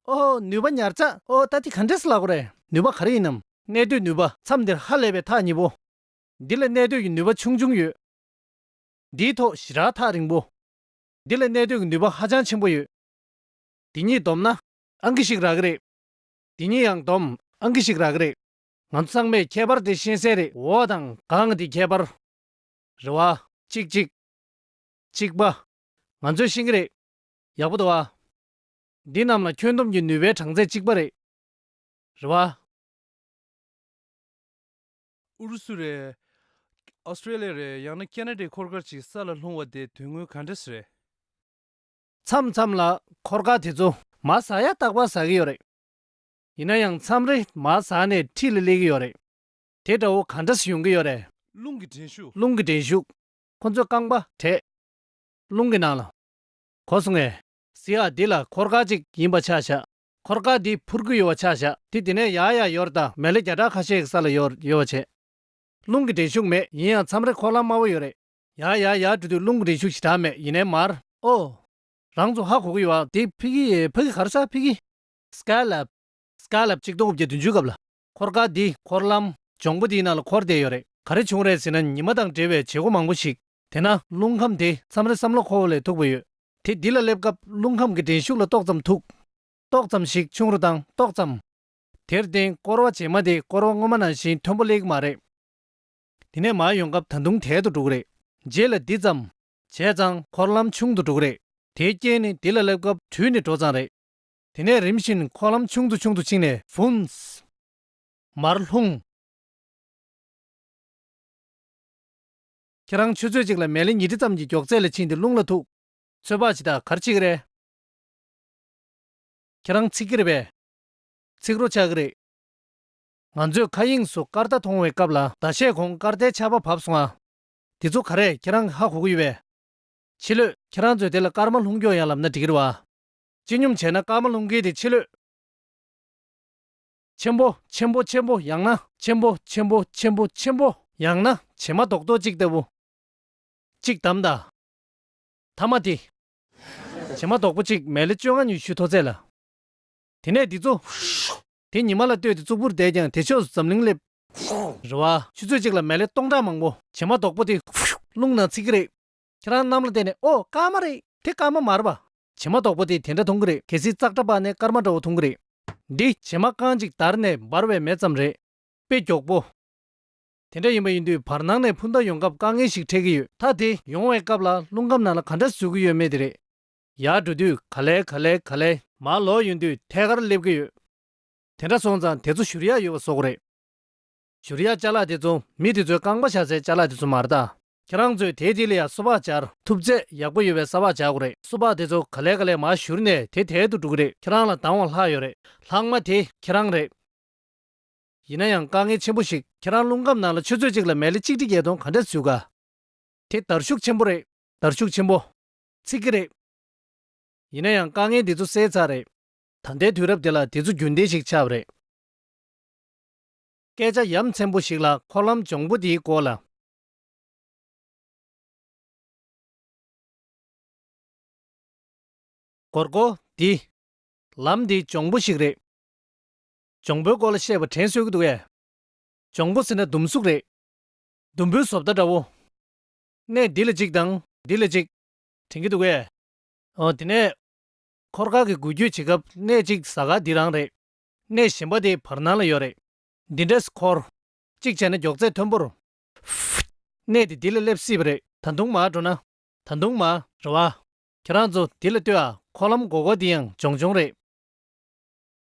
ཨོ་ནུས་པ་ཉར་ཚགས། ཨོ་ད་དེ་ག་འདྲས་ལབ་དགོས་རེད། ནུས་པ་ག་རེ་ཡིན་ནམ། གནས་སྡོད་ནུས་པ། མཚམས་འདིར་ཧ་ལས་པའི་ཐག་ཉེ་པོ། འདི་ལ་གནས་སྡོད་ཀྱི་ནུས་པ་ཆུང་ཆུང་ཡོད། འདིའི་ཐོག་ཞེ་དྲག་ཐག་རིང་པོ། འདི་ལ་གནས་སྡོད་ཀྱི་ནུས་པ་ཧ་ཅང་ཆེན་པོ་ཡོད། འདི་གཉིས་བསྡོམས་ན་ཨང་ཀི་ཞིག་རག་གི་རེད། འདི་གཉིས་ཡང་བསྡོམས་ཨང་ཀི་ཞིག་རག་གི་རེད། ང་ཚོ་ཚང་མས་ཁྱད་པར་དེ་ཤེས་གསལ་རེད། འོག་དང་སྒང་གི་ཁྱད་པར། རེད་བ། གཅིག་གཅིག་གཅིག་པ། ང་ཚོས་ཤེས་ཀྱི་རེད། ཡག་པོ་འདུག་བ། འདི་རྣམས་ལ་ཁྱོན་བསྡོམས་ཀྱི་ནུས་པའི་གྲངས་ཚད་གཅིག་པ་རེད། རེད་བ། ཨུ་རུ་སུ་རེད། ཨོ་སི་ཀྲེ་ལི་ཡ་རེད། ཡང་ན་ཁེ་ན་ཌའི་འཁོར་སྐར་ཅིག་ས་ལ་ལྷུང་བ་དེ་དོན་དངོས་ག་འདྲ་ཞིག་རེད། མཚམས་མཚམས་ལ་འཁོར་སྐར་དེ་ཚོ་མར་ཟག་ཡ་རྟག་པར་ཟག་གི་ཡོད་རེད། ཡིན་ན་ཡང་མཚམས་རེ་མར་ཟག་ནས་འཁྲིས་ལ་སླེབས་ཀྱི་ཡོད་རེད། དེ་འདྲ་བོ་ག་འདྲ་ཞིག་ཡོང་གི་ཡོད་རེད། རླུང་གི་འདྲེན་ཤུགས། རླུང་གི་འདྲེན་ཤུགས། ཁོ་ཚོས་རྐང་པ་བྲད། རླུང་གི་ནང་ལ། གོ་སོང་ངས། གཟིགས་ཨ། འདི་ལ་འཁོར་སྐར་ཅིག་ཡིན་པ་ཆ་བཞག་འཁོར་སྐར་འདི་འཕུར་གྱི་ཡོད་པ་ཆ་བཞག་དེ་དེ་ནས་ཡར་ཡར་ཡོད་རེད་ད། མེ་ལེ་བརྒྱ་ཕྲག་ཁ་ཤས་ཀྱི་ས་ལ་ཡོད་ཡོད་པ་བྱས། རླུང་གི་འདྲེན་ཤུགས་མེད། ཡིན་ཡང་མཚམས་རེ་འཁོར་ལམ་དམའ་བོ་ཡོད་རེད། ཡར་ཡར་ཡར་འགྲོ་དུས་རླུང་གི་འདྲེན་ཤུགས་ཞེ་དྲག་མེད། ཡིན་ནའི་མར། ཨོ། རང་ཚོ་ཧ་གོ་གི་ཡོད་ཨ། དེ་ཕ་གི་ཕ་གི་ག་རེ་ཟ། ཕ་གི། སི་ཀའི་ལེབ། སི་ཀའི་ལེབ་ཆིག་སྟོང་དགུ་བརྒྱ་བདུན་ཅུ་སྐབས་ལ། འཁོར་སྐར་འདི་འཁོར་ལམ་འཇོང་པོ་འདིའི་ནང་ལ་འཁོར་བསྡད་ཡོད་རེད། ག་རེ་བྱུང་རེད་ཟེར་ན། ཉི་མ་དང་འབྲེལ་བའི་བྱེད་སྒོ་མང་པོ་ཞིག་དེས་ན་རླུང་ཁམས་དེ་མཚམས་རེ་བསམ་བློ་འཁོར་བ་ལས་མཐུག་པོ་ཡོད། དེ་འདི་ལ་སླེབས་སྐབས་རླུང་ཁམས་ཀྱི་འདྲེན་ཤུགས་ལ་ཏོག་ཙམ་ཐུག་ཏོག་ཙམ་ཞིག་ཆུང་རུ་བཏང་། ཏོག་ཙམ། དེར་བརྟེན་སྐོར་བ་རྗེས་མ་དེ་སྐོར་བ་སྔོན་མ་ནང་བཞིན་མཐོན་པོ་སླེབས་ཀྱི་མ་རེད། དེ་ནས་མར་ཡོང་སྐབས་ད་དུང་དལ་དུ་འགྲོ་གི་རེད། རྗེས་ལ་འདི་ཙམ། བྱས་ཙང་འཁོར་ལམ་ཆུང་དུ་འགྲོ་གི་རེད། དེའི་རྐྱེན་ནི་འདི་ལ་སླེབས་སྐབས་དྲུད་ནས་འགྲོ་ཙང་རེད། དེ་ནས་རིམ་བཞིན་འཁོར་ལམ་ཆུང་དུ་ཆུང་དུ་ཕྱིན་ནས་བུམས། མར་ལྷུང་། ཁྱེད་རང་ཆུ་ཚོད་གཅིག་ལ་མེ་ལེ་ཉིས་ཁྲི་ཙམ་གྱི་མགྱོགས་ཚད་ལ་ཕྱིན་ཏེ་རླུང་ལ་ཐུག་ཚོད་དཔག་བྱེད་ད་ག་རེ་བྱེད་ཀྱི་རེད། ཁྱེད་རང་ཚིག་གི་རེད་པས། ཚིག་རོ་ཆགས་ཀྱི་རེད། ང་ཚོས་མཁའ་དབྱིངས་སུ་སྐར་མདའ་མཐོང་བའི་སྐབས་ལ་ཟླ་ཤས་གོང་སྐར་མདའི་ཆར་པ་བབས་སོང་ཨ། དེ་ཚོ་ག་རེ་ཁྱེད་རང་ཧ་གོ་གི་ཡོད་པས། ཕྱི་ལོས། ཁྱེད་རང་ཚོས་དེ་ལ་སྐར་མ་ལྷུང་སྐྱོ་ཡང་ལབ་ན་འགྲིག་གི་རེད་བ། སྤྱི་སྙོམས་བྱས་ན་སྐར་མ་ལྷུང་མཁན་དེ་ཕྱི་ལོས། ཆེན་པོ་ཆེན་པོ་ཆེན་པོ་ཡང་ན་ཆེན་པོ་ཆེན་པོ་ཆེན་པོ་ཆེན་པོ་ཡང་ན་བྱེ་མ་རྡོག་རྡོག་གཅིག་ལྟ་བུ། གཅིག་བདམས་དང་། མཐའ་མ་དེ། བྱེ་མ་རྡོག་པོ་གཅིག་མེ་ལེ་བཅོ་ལྔ་ཉི་ཤུ་མཐོ་ཚད་ལ། དེ་ནས་འདི་ཚོ། དེ་ཉི་མ་ལ་ལྟོས་ཏེ་གཙུག་ཕུར་བསྡད་ཀྱང་དེ་ཕྱོགས་སུ་འཛམ་གླིང་སླེབས། རེད་བ། ཆུ་ཚོད་གཅིག་ལ་མེ་ལེ་སྟོང་ཕྲག་མང་པོ་བྱེ་མ་རྡོག་པོ་དེ་རླུང་ནང་ཚིག་གི་རེད། ཁྱེད་རང་གནམ་ལ་བལྟས་ནས་ཨོ་སྐར་མ་རེད། དེ་སྐར་མ་མ་རེད་པ། བྱེ་མ་རྡོག་པོ་དེ་དེ་འདྲ་མཐོང་གི་རེད། གལ་སྲིད་ཙག་སྒྲ་སྤར་ནས་སྐར་མ་འདྲ་བོ་མཐོང་གི་རེད། འདི་བྱེ་མ་རྐང་གཅིག་འདར་ནས་འབར་བའི་མེ་ཙམ་རེད། དཔེ་མགྱོགས་པོ། དེ་འདྲ་ཡིན་པ་ཡིན་དུས་བར་སྣང་ནས་འཕུར་མདའ་ཡོང་སྐབས་དཀའ་ངལ་ཞིག་འཕྲད་ཀྱི་ཡོད། མཐའ་དེ་ཡོང་བའི་སྐབས་ལ་རླུང་ཁམས་ནང་ལ་ག་འདྲ་འཛུལ་གྱི་ཡོད་མེད་དེ་རེད། ཡར་འགྲོ་དུས་ག་ལེ་ག་ལེ་ག་ལེ། མར་ལོག་ཡོང་དུས་ཐད་ཀར་སླེབས་ཀྱི་ཡོད། དེ་འདྲ་སོང་ཙང་དེ་ཚོ་བཞུར་ཡག་ཡོད་པ་བཟོ་དགོས་རེད། བཞུར་ཡག་ཅ་ལག་དེ་ཚོ་མི་དེ་ཚོའི་རྐང་པ་བཞག་སའི་ཅ་ལག་དེ་ཚོ་མ་རེད་ད། ཁྱེད་རང་ཚོས་དེའི་རྗེས་ལ་ཡ་སོ་ཕག་སྦྱར་ཐུབ་ཚད་ཡག་པོ་ཡོད་པའི་ས་ཕག་སྦྱར་དགོས་རེད། སོ་ཕག་དེ་ཚོ་ག་ལེ་ག་ལེ་མར་བཞུར་ནས་དེ་དལ་དུ་འགྲོ་གི་རེད། ཁྱེད་རང་ལ་སྡང་བ་ལྷག་ཡོད་རེད། ལྷག་མ་དེ་ཁྱེད་རང་རེད། ཡིན་ན་ཡང་དཀའ་ངལ་ཆེན་པོ་ཞིག་ཁྱེད་རང་རླུང་ཁམས་ནང་ལ་ཆུ་ཚོད་གཅིག་ལ་མེ་ལེ་གཅིག་ཁྲི་བརྒྱད་སྟོང་ག་འདྲ་འཛུལ་ག་དེ་འདར་ཤུགས་ཆེན་པོ་རེད། འདར་ཤུགས་ཆེན་པོ། ཚིག་གི་རེད། ཡིན་ན་ཡང་དཀའ་ངལ་འདི་ཚོ་སེལ་ཚར་རེད། ད་ལྟའི་དུས་རབས་འདི་ལ་དེ་ཚོ་རྒྱུན་ལྡན་ཞིག་ཆགས་པ་རེད། སྐད་ཆ་ཡ་མཚན་པོ་ཞིག་ལ་འཁོར་ལམ་འཇོང་པོ་འདིའི་སྐོར་ལ། སྒོར་སྒོར་འདི། ལམ་འདི་འཇོང་པོ་ཞིག་རེད། འཇོང་པོའི་སྐོར་ལ་བཤད་པ་དྲན་གསོས་ཀྱི་འདུག་གས། འཇོང་པོ་ཟེར་ན་ཟླུམ་གཟུགས་རེད། ཟླུམ་པོའི་བཟོ་ལྟ་འདྲ་བོ། གནས་འདི་ལ་གཅིག་དང་འདི་ལ་གཅིག་དྲན་གྱི་འདུག་གས། ཨོ་དེ་ནས། འཁོར་སྐར་གྱི་འགུལ་སྐྱོད་བྱེད་སྐབས་གནས་གཅིག་གཟའ་སྐར་འདི་རང་རེད། གནས་གཞན་པ་དེ་བར་སྣང་ལ་ཡོད་རེད། འདི་འདྲས་འཁོར། གཅིག་བྱས་ན་མགྱོགས་ཚད་མཐོན་པོར། གནས་དེ་འདི་ལ་སླེབས་སྲིད་པ་རེད། ད་དུང་མར་འགྲོ་ན། ད་དུང་མར་རེད་བ། ཁྱེད་རང་ཚོ་འདི་ལ་ལྟོས་ཨ། འཁོར་ལམ་སྒོར་སྒོར་འདི་ཡང་འབྱུང་འབྱུང་རེད།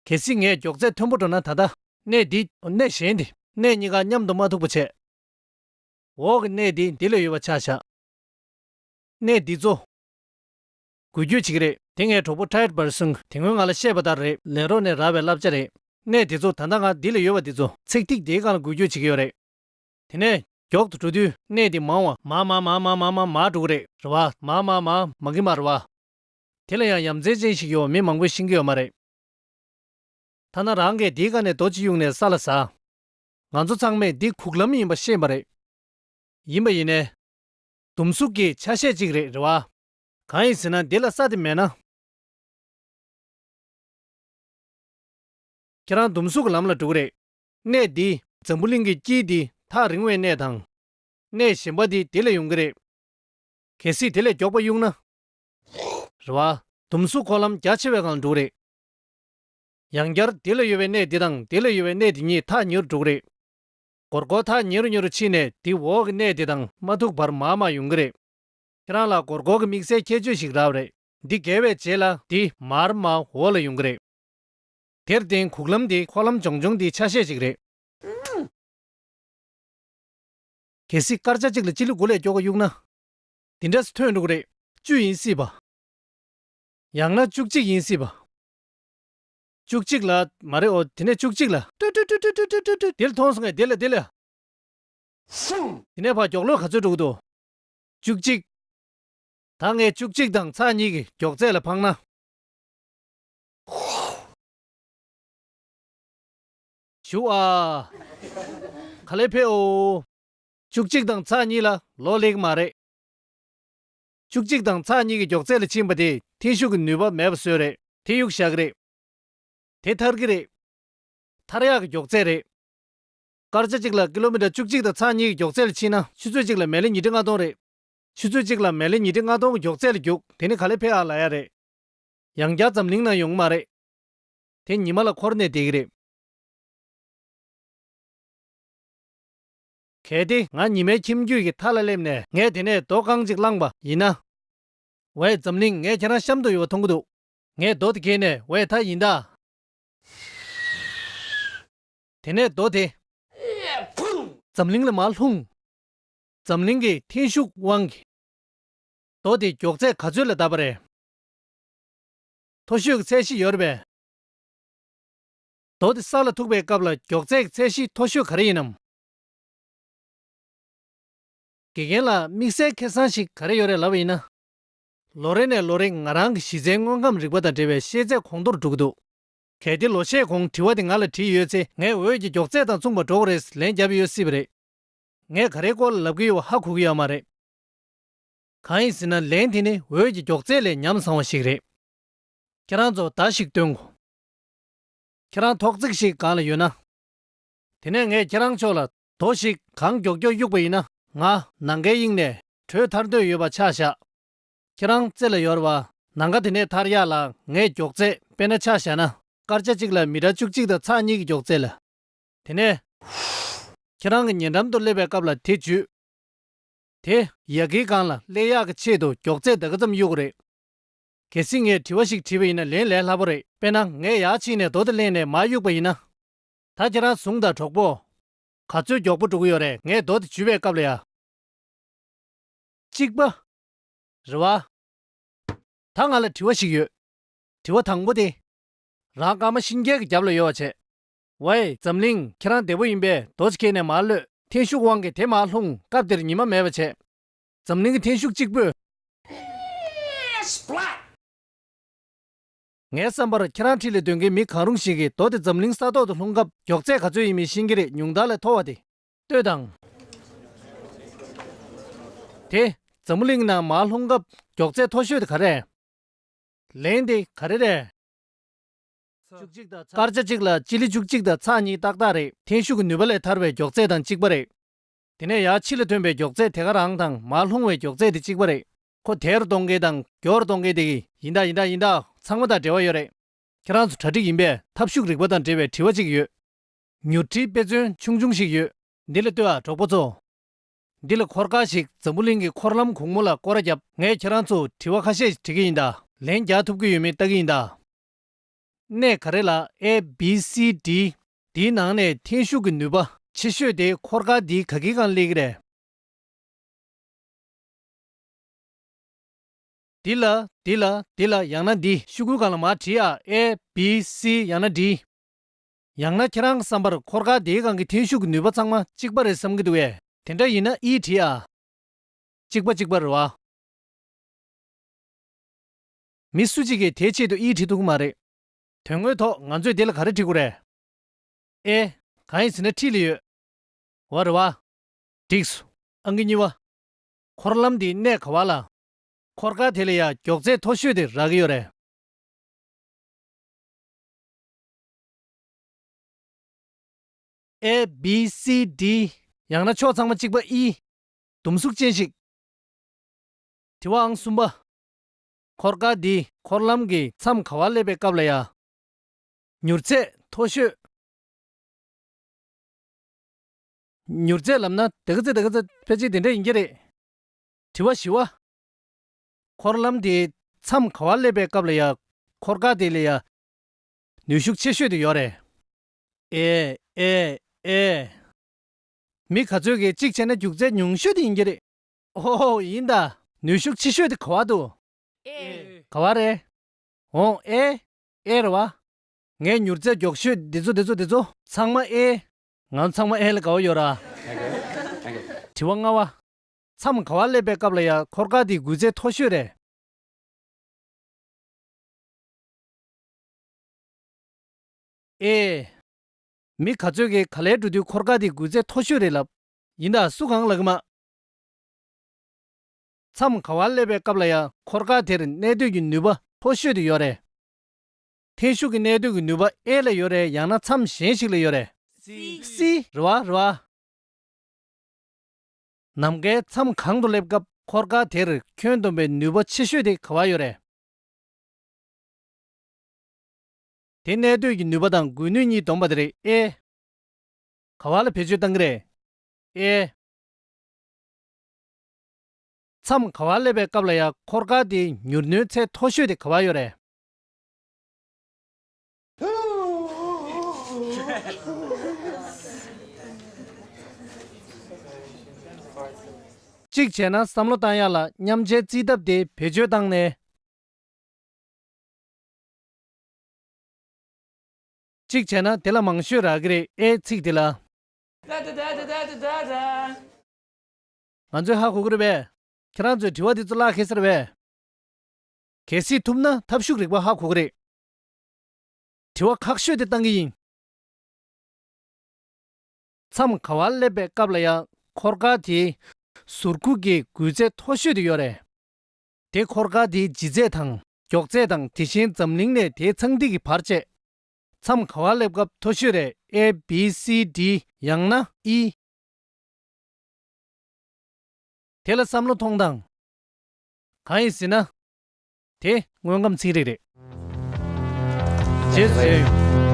གལ་སྲིད་ངས་མགྱོགས་ཚད་མཐོན་པོ་འགྲོ་ན་ད་ལྟ། གནས་འདི། གནས་གཞན་དེ། གནས་གཉིས་ཀ་མཉམ་དུ་མ་ཐུག་པ་བྱས། འོག་གི་གནས་འདི་འདི་ལ་ཡོད་པ་ཆ་བཞག་གནས་འདི་ཚོ། འགུལ་སྐྱོད་བྱེད་ཀྱི་རེད། དེ་ངའི་གྲོགས་པོ་Tired Person་དེ་སྔོན་ང་ལ་བཤད་པ་ལྟར་རེད། ལས་རོགས་ནས་རག་པའི་བསླབ་བྱ་རེད། གནས་འདི་ཚོ་ད་ལྟ་ང་འདི་ལ་ཡོད་པ་འདི་ཚོ་ཚེག་ཐིག་འདིའི་སྒང་ལ་འགུལ་སྐྱོད་བྱེད་ཀྱི་ཡོད་རེད། དེ་ནས་མགྱོགས་དུ་འགྲོ་དུས་གནས་འདི་མང་བ་མ་མ་མ་མ་མ་མ་མ་འགྲོ་གི་རེད། རེད་བ། མ་མ་མ་མ་གི་མ་རེད་བ། དེ་ལ་ཡང་ཡ་མཚན་ཅན་ཞིག་ཡོད་པ་མི་མང་པོས་ཤེས་ཀྱི་ཡོད་མ་རེད། ཐ་ན་རང་གིས་འདིའི་སྒང་ནས་རྡོ་གཅིག་གཡུགས་ནས་ས་ལ་ཟགས། ང་ཚོ་ཚང་མས་འདི་གུག་ལམ་ཡིན་པ་ཤེས་པ་རེད། ཡིན་པ་ཡིན་ནའི། དུམ་གཟུགས་ཀྱི་ཆ་ཤས་གཅིག་རེད། རེད་བ། གང་ཡིན་ཟེར་ན་འདི་ལ་ས་དེ་མེད་ན། ཁྱེད་རང་དུམ་གཟུགས་ཀྱི་ལམ་ལ་འགྲོ་གི་རེད། གནས་འདི་འཛམ་བུ་གླིང་གི་དཀྱིལ་འདི་ཐག་རིང་བའི་གནས་དང་། གནས་གཞན་པ་འདི་འདི་ལ་ཡོང་གི་རེད། གལ་སྲིད་དེ་ལས་མགྱོགས་པ་གཡུགས་ན། རེད་བ། དུམ་གཟུགས་འཁོར་ལམ་རྒྱ་ཆེ་བའི་སྒང་ལ་འགྲོ་གི་རེད། ཡང་བསྐྱར་འདི་ལ་ཡོད་པའི་གནས་འདི་དང་འདི་ལ་ཡོད་པའི་གནས་འདི་གཉིས་ཐག་ཉེ་རུ་འགྲོ་གི་རེད། སྒོར་སྒོར་ཐག་ཉེ་རུ་ཉེ་རུ་ཕྱིན་ནས་འདི་འོག་གི་གནས་འདི་དང་མ་ཐུག་བར་མར་མར་ཡོང་གི་རེད། ཁྱེད་རང་ལ་སྒོར་སྒོར་གྱི་དམིགས་བསལ་ཁྱད་ཆོས་ཤིག་རག་པ་རེད། འདི་བརྒལ་བའི་རྗེས་ལ་འདི་མར་མར་འོག་ལ་ཡོང་གི་རེད། དེར་བརྟེན་གུག་ལམ་འདི་འཁོར་ལམ་འབྱུང་འབྱུང་འདིའི་ཆ་ཤས་ཤིག་རེད། གལ་སྲིད་སྐར་ཆ་གཅིག་ལ་སྤྱི་ལེ་དགུ་ལས་མགྱོགས་པ་གཡུགས་ན། འདི་འདྲ་སུ་ཐོན་འགྲོ་གི་རེད། བཅུ་ཡིན་སྲིད་པ། ཡང་ན་བཅུ་གཅིག་ཡིན་སྲིད་པ། བཅུ་གཅིག་ལ་མ་རེད། འོ་དེ་ནས་བཅུ་གཅིག་ལ་ཏུ་ཏུ་ཏུ་ཏུ་ཏུ་ཏུ་ཏུ་དེ་ལ་མཐོང་སོང་ངས། དེ་ལ་དེ་ལ། སུང་། དེ་ནས་ཕར་མགྱོགས་ལོས་ག་ཚོད་འགྲོ་གི་འདུག་བཅུ་གཅིག་ད་ངས་བཅུ་གཅིག་དང་ཚེག་གཉིས་ཀྱི་མགྱོགས་ཚད་ལ་འཕངས་ན། ཞུ་ཨ། ག་ལེ་ཕེ་ཨོ། བཅུ་གཅིག་དང་ཚེག་གཉིས་ལ་ལོ་སླེབས་ཀྱི་མ་རེད། བཅུ་གཅིག་དང་ཚེག་གཉིས་ཀྱི་མགྱོགས་ཚད་ལ་ཕྱིན་པ་དེ་འཐེན་ཤུགས་ཀྱི་ནུས་པ་མེད་པ་བཟོས་རེད། དེ་གཡུག་བཞག་གི་རེད། དེ་ཐར་གི་རེད། ཐར་ཡག་གི་མགྱོགས་ཚད་རེད། སྐར་ཆ་གཅིག་ལ་ཀི་ལོ་མི་ཊར་བཅུ་གཅིག་དང་ཚེག་གཉིས་ཀྱི་མགྱོགས་ཚད་ལ་ཕྱིན་ན་ཆུ་ཚོད་གཅིག་ལ་མལ་ལེ་ཉིས་ཁྲི་ལྔ་སྟོང་རེད། ཆུ་ཚོད་གཅིག་ལ་མལ་ལེ་ཉིས་ཁྲི་ལྔ་སྟོང་གི་མགྱོགས་ཚད་ལ་རྒྱུགས། དེ་ནི་ག་ལེ་ཕེ་ཨ་ལ་ཡ་རེད། ཡང་བསྐྱར་འཛམ་གླིང་ནང་ཡོང་གི་མ་རེད། དེ་ཉི་མ་ལ་འཁོར་ནས་བསྡད་ཀྱི་རེད། གལ་ཏེ་ང་ཉི་མའི་ཁྱིམ་རྒྱུད་ཀྱི་མཐའ་ལ་སླེབས་ནས་ངས་དེ་ནས་རྡོ་རྐང་གཅིག་བླངས་པ་ཡིན་ན། ཝེ་འཛམ་གླིང་ངས་ཁྱེད་རང་གཤམ་དུ་ཡོད་པ་མཐོང་གི་འདུག་ངས་རྡོ་དེ་ཁྱེར་ནས་ཝེ་ད་ཡིན་ད། དེ་ནས་རྡོ་དེ། འཛམ་གླིང་ལ་མར་ལྷུང་། འཛམ་གླིང་གི་འཐེན་ཤུགས་དབང་གིས། རྡོ་དེ་མགྱོགས་ཚད་ག་ཚོད་ལ་བརྡབས་པ་རེད། མཐོ་ཤོས་ཀྱི་ཚད་གཞི་ཡོད་རེད་པས། རྡོ་དེ་ས་ལ་ཐུག་པའི་སྐབས་ལ་མགྱོགས་ཚད་ཀྱི་ཚད་གཞི་མཐོ་ཤོས་ག་རེ་ཡིན་ནམ། དགེ་རྒན་ལགས་དམིགས་བསལ་ཁེ་བཟང་ཞིག་ག་རེ་ཡོད་རེད་ལབ་པ་ཡིན་ན། ལོ་རེ་ནས་ལོ་རེ་ང་རང་གི་གཞི་རྩའི་དངོས་ཁམས་རིག་པ་དང་འབྲེལ་བའི་ཤེས་ཚད་གོང་མཐོར་འགྲོ་གི་འདུག་གལ་ཏེ་ལོ་ཤས་གོང་དྲི་བ་དེ་ང་ལ་དྲིས་ཡོད་ཚེ་ངས་འོད་ཀྱི་མགྱོགས་ཚད་དང་མཚུངས་པ་འགྲོ་གི་རེད་ལན་བརྒྱབ་ཡོད་སྲིད་པ་རེད། ངས་ག་རེའི་སྐོར་ལ་ལབ་ཀྱི་ཡོད་པ་ཧ་གོ་གི་ཡོད་མ་རེད། གང་ཡིན་ཟེར་ན་ལན་དེ་ནི་འོད་ཀྱི་མགྱོགས་ཚད་ལས་ཉམས་བཟང་བ་ཞིག་རེད། ཁྱེད་རང་ཚོ་བརྡ་ཞིག་སྟོན་དགོས། ཁྱེད་རང་ཐོག་བརྩེགས་ཤིག་སྒང་ལ་ཡོད་ན། དེ་ནས་ངས་ཁྱེད་རང་ཕྱོགས་ལ་རྡོ་ཞིག་གང་མགྱོགས་མགྱོགས་གཡུགས་པ་ཡིན་ན་ང་ནམ་མཁའི་དབྱིངས་ནས་བྲོས་ཐར་འདོད་ཡོད་པ་ཆ་བཞག་ཁྱེད་རང་རྩེ་ལ་ཡོད་རེད་བ། ནམ་མཁའ་དེ་ནས་ཐར་ཡག་ལ་ངའི་མགྱོགས་ཚད་དཔེར་ན་ཆ་བཞག་ན་སྐར་ཆ་གཅིག་ལ་མི་ཊར་བཅུ་གཅིག་དང་ཚེག་གཉིས་ཀྱི་མགྱོགས་ཚད་ལ། དེ་ནས། ཁྱེད་རང་གི་ཉེ་འགྲམ་དུ་སླེབས་པའི་སྐབས་ལ་དེ་འཇུས། དེ་ཡ་གིའི་སྒང་ལ་སླེབས་ཡག་གི་ཆེད་དུ་མགྱོགས་ཚད་ད་ག་ཙམ་གཡུག་དགོས་རེད། གལ་སྲིད་ངས་དྲི་བ་ཞིག་དྲིས་པ་ཡིན་ན་ལན་ལས་སླ་པོ་རེད། དཔེར་ན་ངས་ཡར་ཕྱིན་ནས་རྡོ་དེ་ལེན་ནས་མར་གཡུགས་པ་ཡིན་ན། ད་ཁྱེད་རང་བཟུང་དང་གྲོགས་པོ། ག་ཚོད་མགྱོགས་པོ་འགྲོ་གི་ཡོད་རེད། ངས་རྡོ་དེ་འཇུས་པའི་སྐབས་ལ་ཡ། གཅིག་པ། རེད་བ། ད་ང་ལ་དྲི་བ་ཞིག་ཡོད། དྲི་བ་དང་པོ་དེ། རང་སྐར་མ་གཤིན་རྒྱལ་གྱི་རྒྱབ་ལ་ཡོད་པ་བྱས། ཝེ་འཛམ་གླིང་ཁྱེད་རང་བདེ་པོ་ཡིན་པས་རྡོ་ཅིག་ཁྱེར་ནས་མར་གློད། འཐེན་ཤུགས་དབང་གིས་དེ་མར་ལྷུང་། སྐབས་དེར་ཉི་མ་མེད་པ་བྱས། འཛམ་གླིང་གི་འཐེན་ཤུགས་གཅིག་པོས། ངའི་བསམ་པར་ཁྱེད་རང་འཁྲིས་ལ་སྡོད་མཁན་མི་གང་རུང་ཞིག་གིས་རྡོ་དེ་འཛམ་གླིང་ས་ཐོག་ཏུ་ལྷུང་སྐབས་མགྱོགས་ཚད་ག་ཚོད་ཡིན་མིན་ཤེས་ཀྱི་རེད། ཉུང་མཐའ་ལས་མཐོ་བ་དེ། ལྟོས་དང་། དེ་འཛམ་བུ་གླིང་ནང་མར་ལྷུང་སྐབས་མགྱོགས་ཚད་མཐོ་ཤོས་དེ་ག་རེ་རེད། ལན་དེ་ག་རེ་རེད། སྐར་ཆ་གཅིག་ལ་སྤྱི་ལེ་བཅུ་གཅིག་དང་ཚེག་གཉིས་ཏག་ཏག་རེད། འཐེན་ཤུགས་ཀྱི་ནུས་པ་ལས་ཐར་བའི་མགྱོགས་ཚད་དང་གཅིག་པ་རེད། དེ་ནས་ཡར་ཕྱི་ལ་ཐོན་པའི་མགྱོགས་ཚད་དེ་ག་རང་དང་མར་ལྷུང་བའི་མགྱོགས་ཚད་དེ་གཅིག་པ་རེད། ཁོ་དེར་གཏོང་མཁན་དང་མགྱོགས་གཏོང་མཁན་དེ་གིས་ཡིན་ད་ཡིན་ད་ཡིན་ད་ ཚང་མ་དང་འབྲེལ་བ་ཡོད་རེད། ཁྱེད་རང་ཚོ་གྲ་སྒྲིག་ཡིན་པས་ཐབས་ཤུགས་རིག་པ་དང་འབྲེལ་བའི་དྲི་བ་གཅིག་ཡོད། མྱུར་འཕྲིན་དཔེ་མཚོན་ཆུང་ཆུང་ཞིག་ཡོད། འདི་ལ་ལྟོས་ཨ་གྲོགས་པོ་ཚོ། འདི་ལ་འཁོར་སྐར་ཞིག་འཛམ་བུ་གླིང་གི་འཁོར་ལམ་གུང་མོ་ལ་སྐོར་ར་བརྒྱབ། ངས་ཁྱེད་རང་ཚོ་དྲི་བ་ཁ་ཤས་ཤིག་དྲི་གི་ཡིན་ད། ལན་རྒྱག་ཐུབ་ཀྱི་ཡོད་མེད་ལྟ་གི་ཡིན་ད། གནས་ག་རེ་ལ་A B C D། འདིའི་ནང་ནས་འཐེན་ཤུགས་ཀྱི་ནུས་པ་ཆེ་ཤོས་དེ་འཁོར་སྐར་འདིའི་ག་གི་སྒང་སླེབས་ཀྱི་རེད། འདི་ལ། འདི་ལ། འདི་ལ། ཡང་ན་འདི། ཤོག་གུའི་སྒང་ལ་མར་བྲིས་ཨ། A B C ཡང་ན D། ཡང་ན་ཁྱེད་རང་གི་བསམ་པར་འཁོར་སྐར་དེའི་སྒང་གི་འཐེན་ཤུགས་ཀྱི་ནུས་པ་ཚང་མ་གཅིག་པ་རེད་བསམ་གྱི་འདུག་གས། དེ་འདྲ་ཡིན་ན་E བྲིས་ཨ། གཅིག་པ་གཅིག་པ་རེད་བ། མི་སུ་གཅིག་གིས་དེའི་ཆེད་དུ་E བྲིས་ཐུབ་ཀྱི་མ་རེད། དོན་དངོས་ཐོག་ང་ཚོས་དེ་ལ་ག་རེ་བྲིས་དགོས་རེད། A། གང་ཡིན་ཟེར་ན་འཁྲིས་ལ་ཡོད། འོ་རེད་བ། འགྲིག་སོང་། ཨང་ཀི་གཉིས་པ། འཁོར་ལམ་འདིའི་གནས་ག་བ་ལ། འཁོར་སྐར་དེ་ལ་ཡ་མགྱོགས་ཚད་མཐོ་ཤོས་དེ་རག་གི་ཡོད་རེད། A B C D། ཡང་ན་ཕྱོགས་ཚང་མ་གཅིག་པ་E། ཟླུམ་གཟུགས་ཅན་ཞིག་དྲི་བ་ཨང་གསུམ་པ། འཁོར་སྐར་འདི་འཁོར་ལམ་གྱི་མཚམས་ག་བར་སླེབས་པའི་སྐབས་ལ་ཡ། མྱུར་ཚད་མཐོ་ཤོས། མྱུར་ཚད་ལབ་ན་དེ་ག་ཚེ་དེ་ག་ཚེ་ཕལ་ཆེར་དེ་འདྲ་ཡིན་གྱི་རེད། དྲི་བ་བཞི་བ། འཁོར་ལམ་དེའི་མཚམས་ག་བར་སླེབས་པའི་སྐབས་ལ་ཡ། འཁོར་སྐར་དེ་ལ་ཡ། ནུས་ཤུགས་ཆེ་ཤོས་དེ་ཡོད་རེད། ཨེ། ཨེ། ཨེ། མི་ག་ཚོད་ཀྱིས་གཅིག་བྱས་ན་རྒྱུག་ཚད་ཉུང་ཤོས་དེ་ཡིན་གྱི་རེད། ཨོ་ཡིན་ད། ནུས་ཤུགས་ཆེ་ཤོས་དེ་ག་བ་འདུག་ཨེ། ག་བ་རེད། འོང་ཨེ། ཨེ་རེད་བ། ངས་མྱུར་ཚད་མགྱོགས་ཤོས་འདི་ཚོ་འདི་ཚོ་འདི་ཚོ་ཚང་མ་ཨེ། ང་ཚང་མ་ཨེ་ལ་དགའ་བོ་ཡོད་ར། དྲི་བ་ལྔ་བ། མཚམས་ག་བར་སླེབས་པའི་སྐབས་ལ་ཡ་འཁོར་སྐར་དེའི་འགུལ་ཚད་མཐོ་ཤོས་རེད། ཨེ། མི་ག་ཚོད་ཀྱིས་ག་ལེར་འགྲོ་དུས་འཁོར་སྐར་དེའི་འགུལ་ཚད་མཐོ་ཤོས་རེད་ལབ། ཡིན་ད་སུ་གང་ལབ་ཀྱི་མ། མཚམས་ག་བར་སླེབས་པའི་སྐབས་ལ་ཡང་འཁོར་སྐར་དེར་གནས་སྡོད་ཀྱི་ནུས་པ་མཐོ་ཤོས་དེ་ཡོད་རེད། འཐེན་ཤུགས་ཀྱི་གནས་སྡོད་ཀྱི་ནུས་པ་ཨེ་ལ་ཡོད་རེད། ཡང་ན་མཚམས་གཞན་ཞིག་ལ་ཡོད་རེད། སི། སི། རེད་བ། རེད་བ། ནམ་མཁའི་མཚམས་གང་དུ་སླེབས་སྐབས་འཁོར་སྐར་དེར་ཁྱོན་བསྡོམས་པའི་ནུས་པ་ཆེ་ཤོས་དེ་ག་བར་ཡོད་རེད། དེ་གནས་སྡོད་ཀྱི་ནུས་པ་དང་སྒུལ་ནུས་གཉིས་བསྡོམས་པ་དེ་རེད། ཨེ། ག་བ་ལ་བེད་སྤྱོད་བཏང་གི་རེད། ཨེ། མཚམས་ག་བར་སླེབས་པའི་སྐབས་ལ་ཡང་འཁོར་སྐར་དེའི་མྱུར་སྣོན་ཚད་མཐོ་ཤོས་དེ་ག་བར་ཡོད་རེད། གཅིག་བྱས་ན་བསམ་བློ་བཏང་ཡག་ལ་མཉམ་བྱའི་རྩིས་ཐབས་དེ་བེད་སྤྱོད་བཏང་ནས། གཅིག་བྱས་ན་དེ་ལ་མང་ཤོས་རག་གི་རེད། ཨེ་ཚིག་དེ་ལ། ང་ཚོས་ཧ་གོ་གི་རེད་པས། ཁྱེད་རང་ཚོས་དྲི་བ་དེ་ཚོ་བརླག་ཁེལ་ས་རེད་པས། གལ་སྲིད་ཐུབ་ན་ཐབས་ཤུགས་རིག་པ་ཧ་གོ་གི་རེད། དྲི་བ་ཁག་ཤོས་དེ་བཏང་གི་ཡིན། མཚམས་ག་བར་སླེབས་པའི་སྐབས་ལ་ཡང་འཁོར་སྐར་དེའི་ཟུར་ཁུག་གི་འགུལ་ཚད་མཐོ་ཤོས་དེ་ཡོད་རེད། དེ་འཁོར་སྐར་དེའི་ལྗིད་ཚད་དང་མགྱོགས་ཚད་དང་དེ་བཞིན་འཛམ་གླིང་ནས་དེའི་ཚངས་ཐིག་གི་བར་བཅས། མཚམས་ག་བར་སླེབས་སྐབས་མཐོ་ཤོས་རེད། ཨེ། བི། སི། ཌི། ཡང་ན་ཨི། དེ་ལ་བསམ་བློ་ཐོངས་དང་། གང་ཡིན་ཟེར་ན། དེ་དངོས་ཁམས་ཚན་རིག་རེད། རྗེས་སུ་མཇལ་ཡོང་།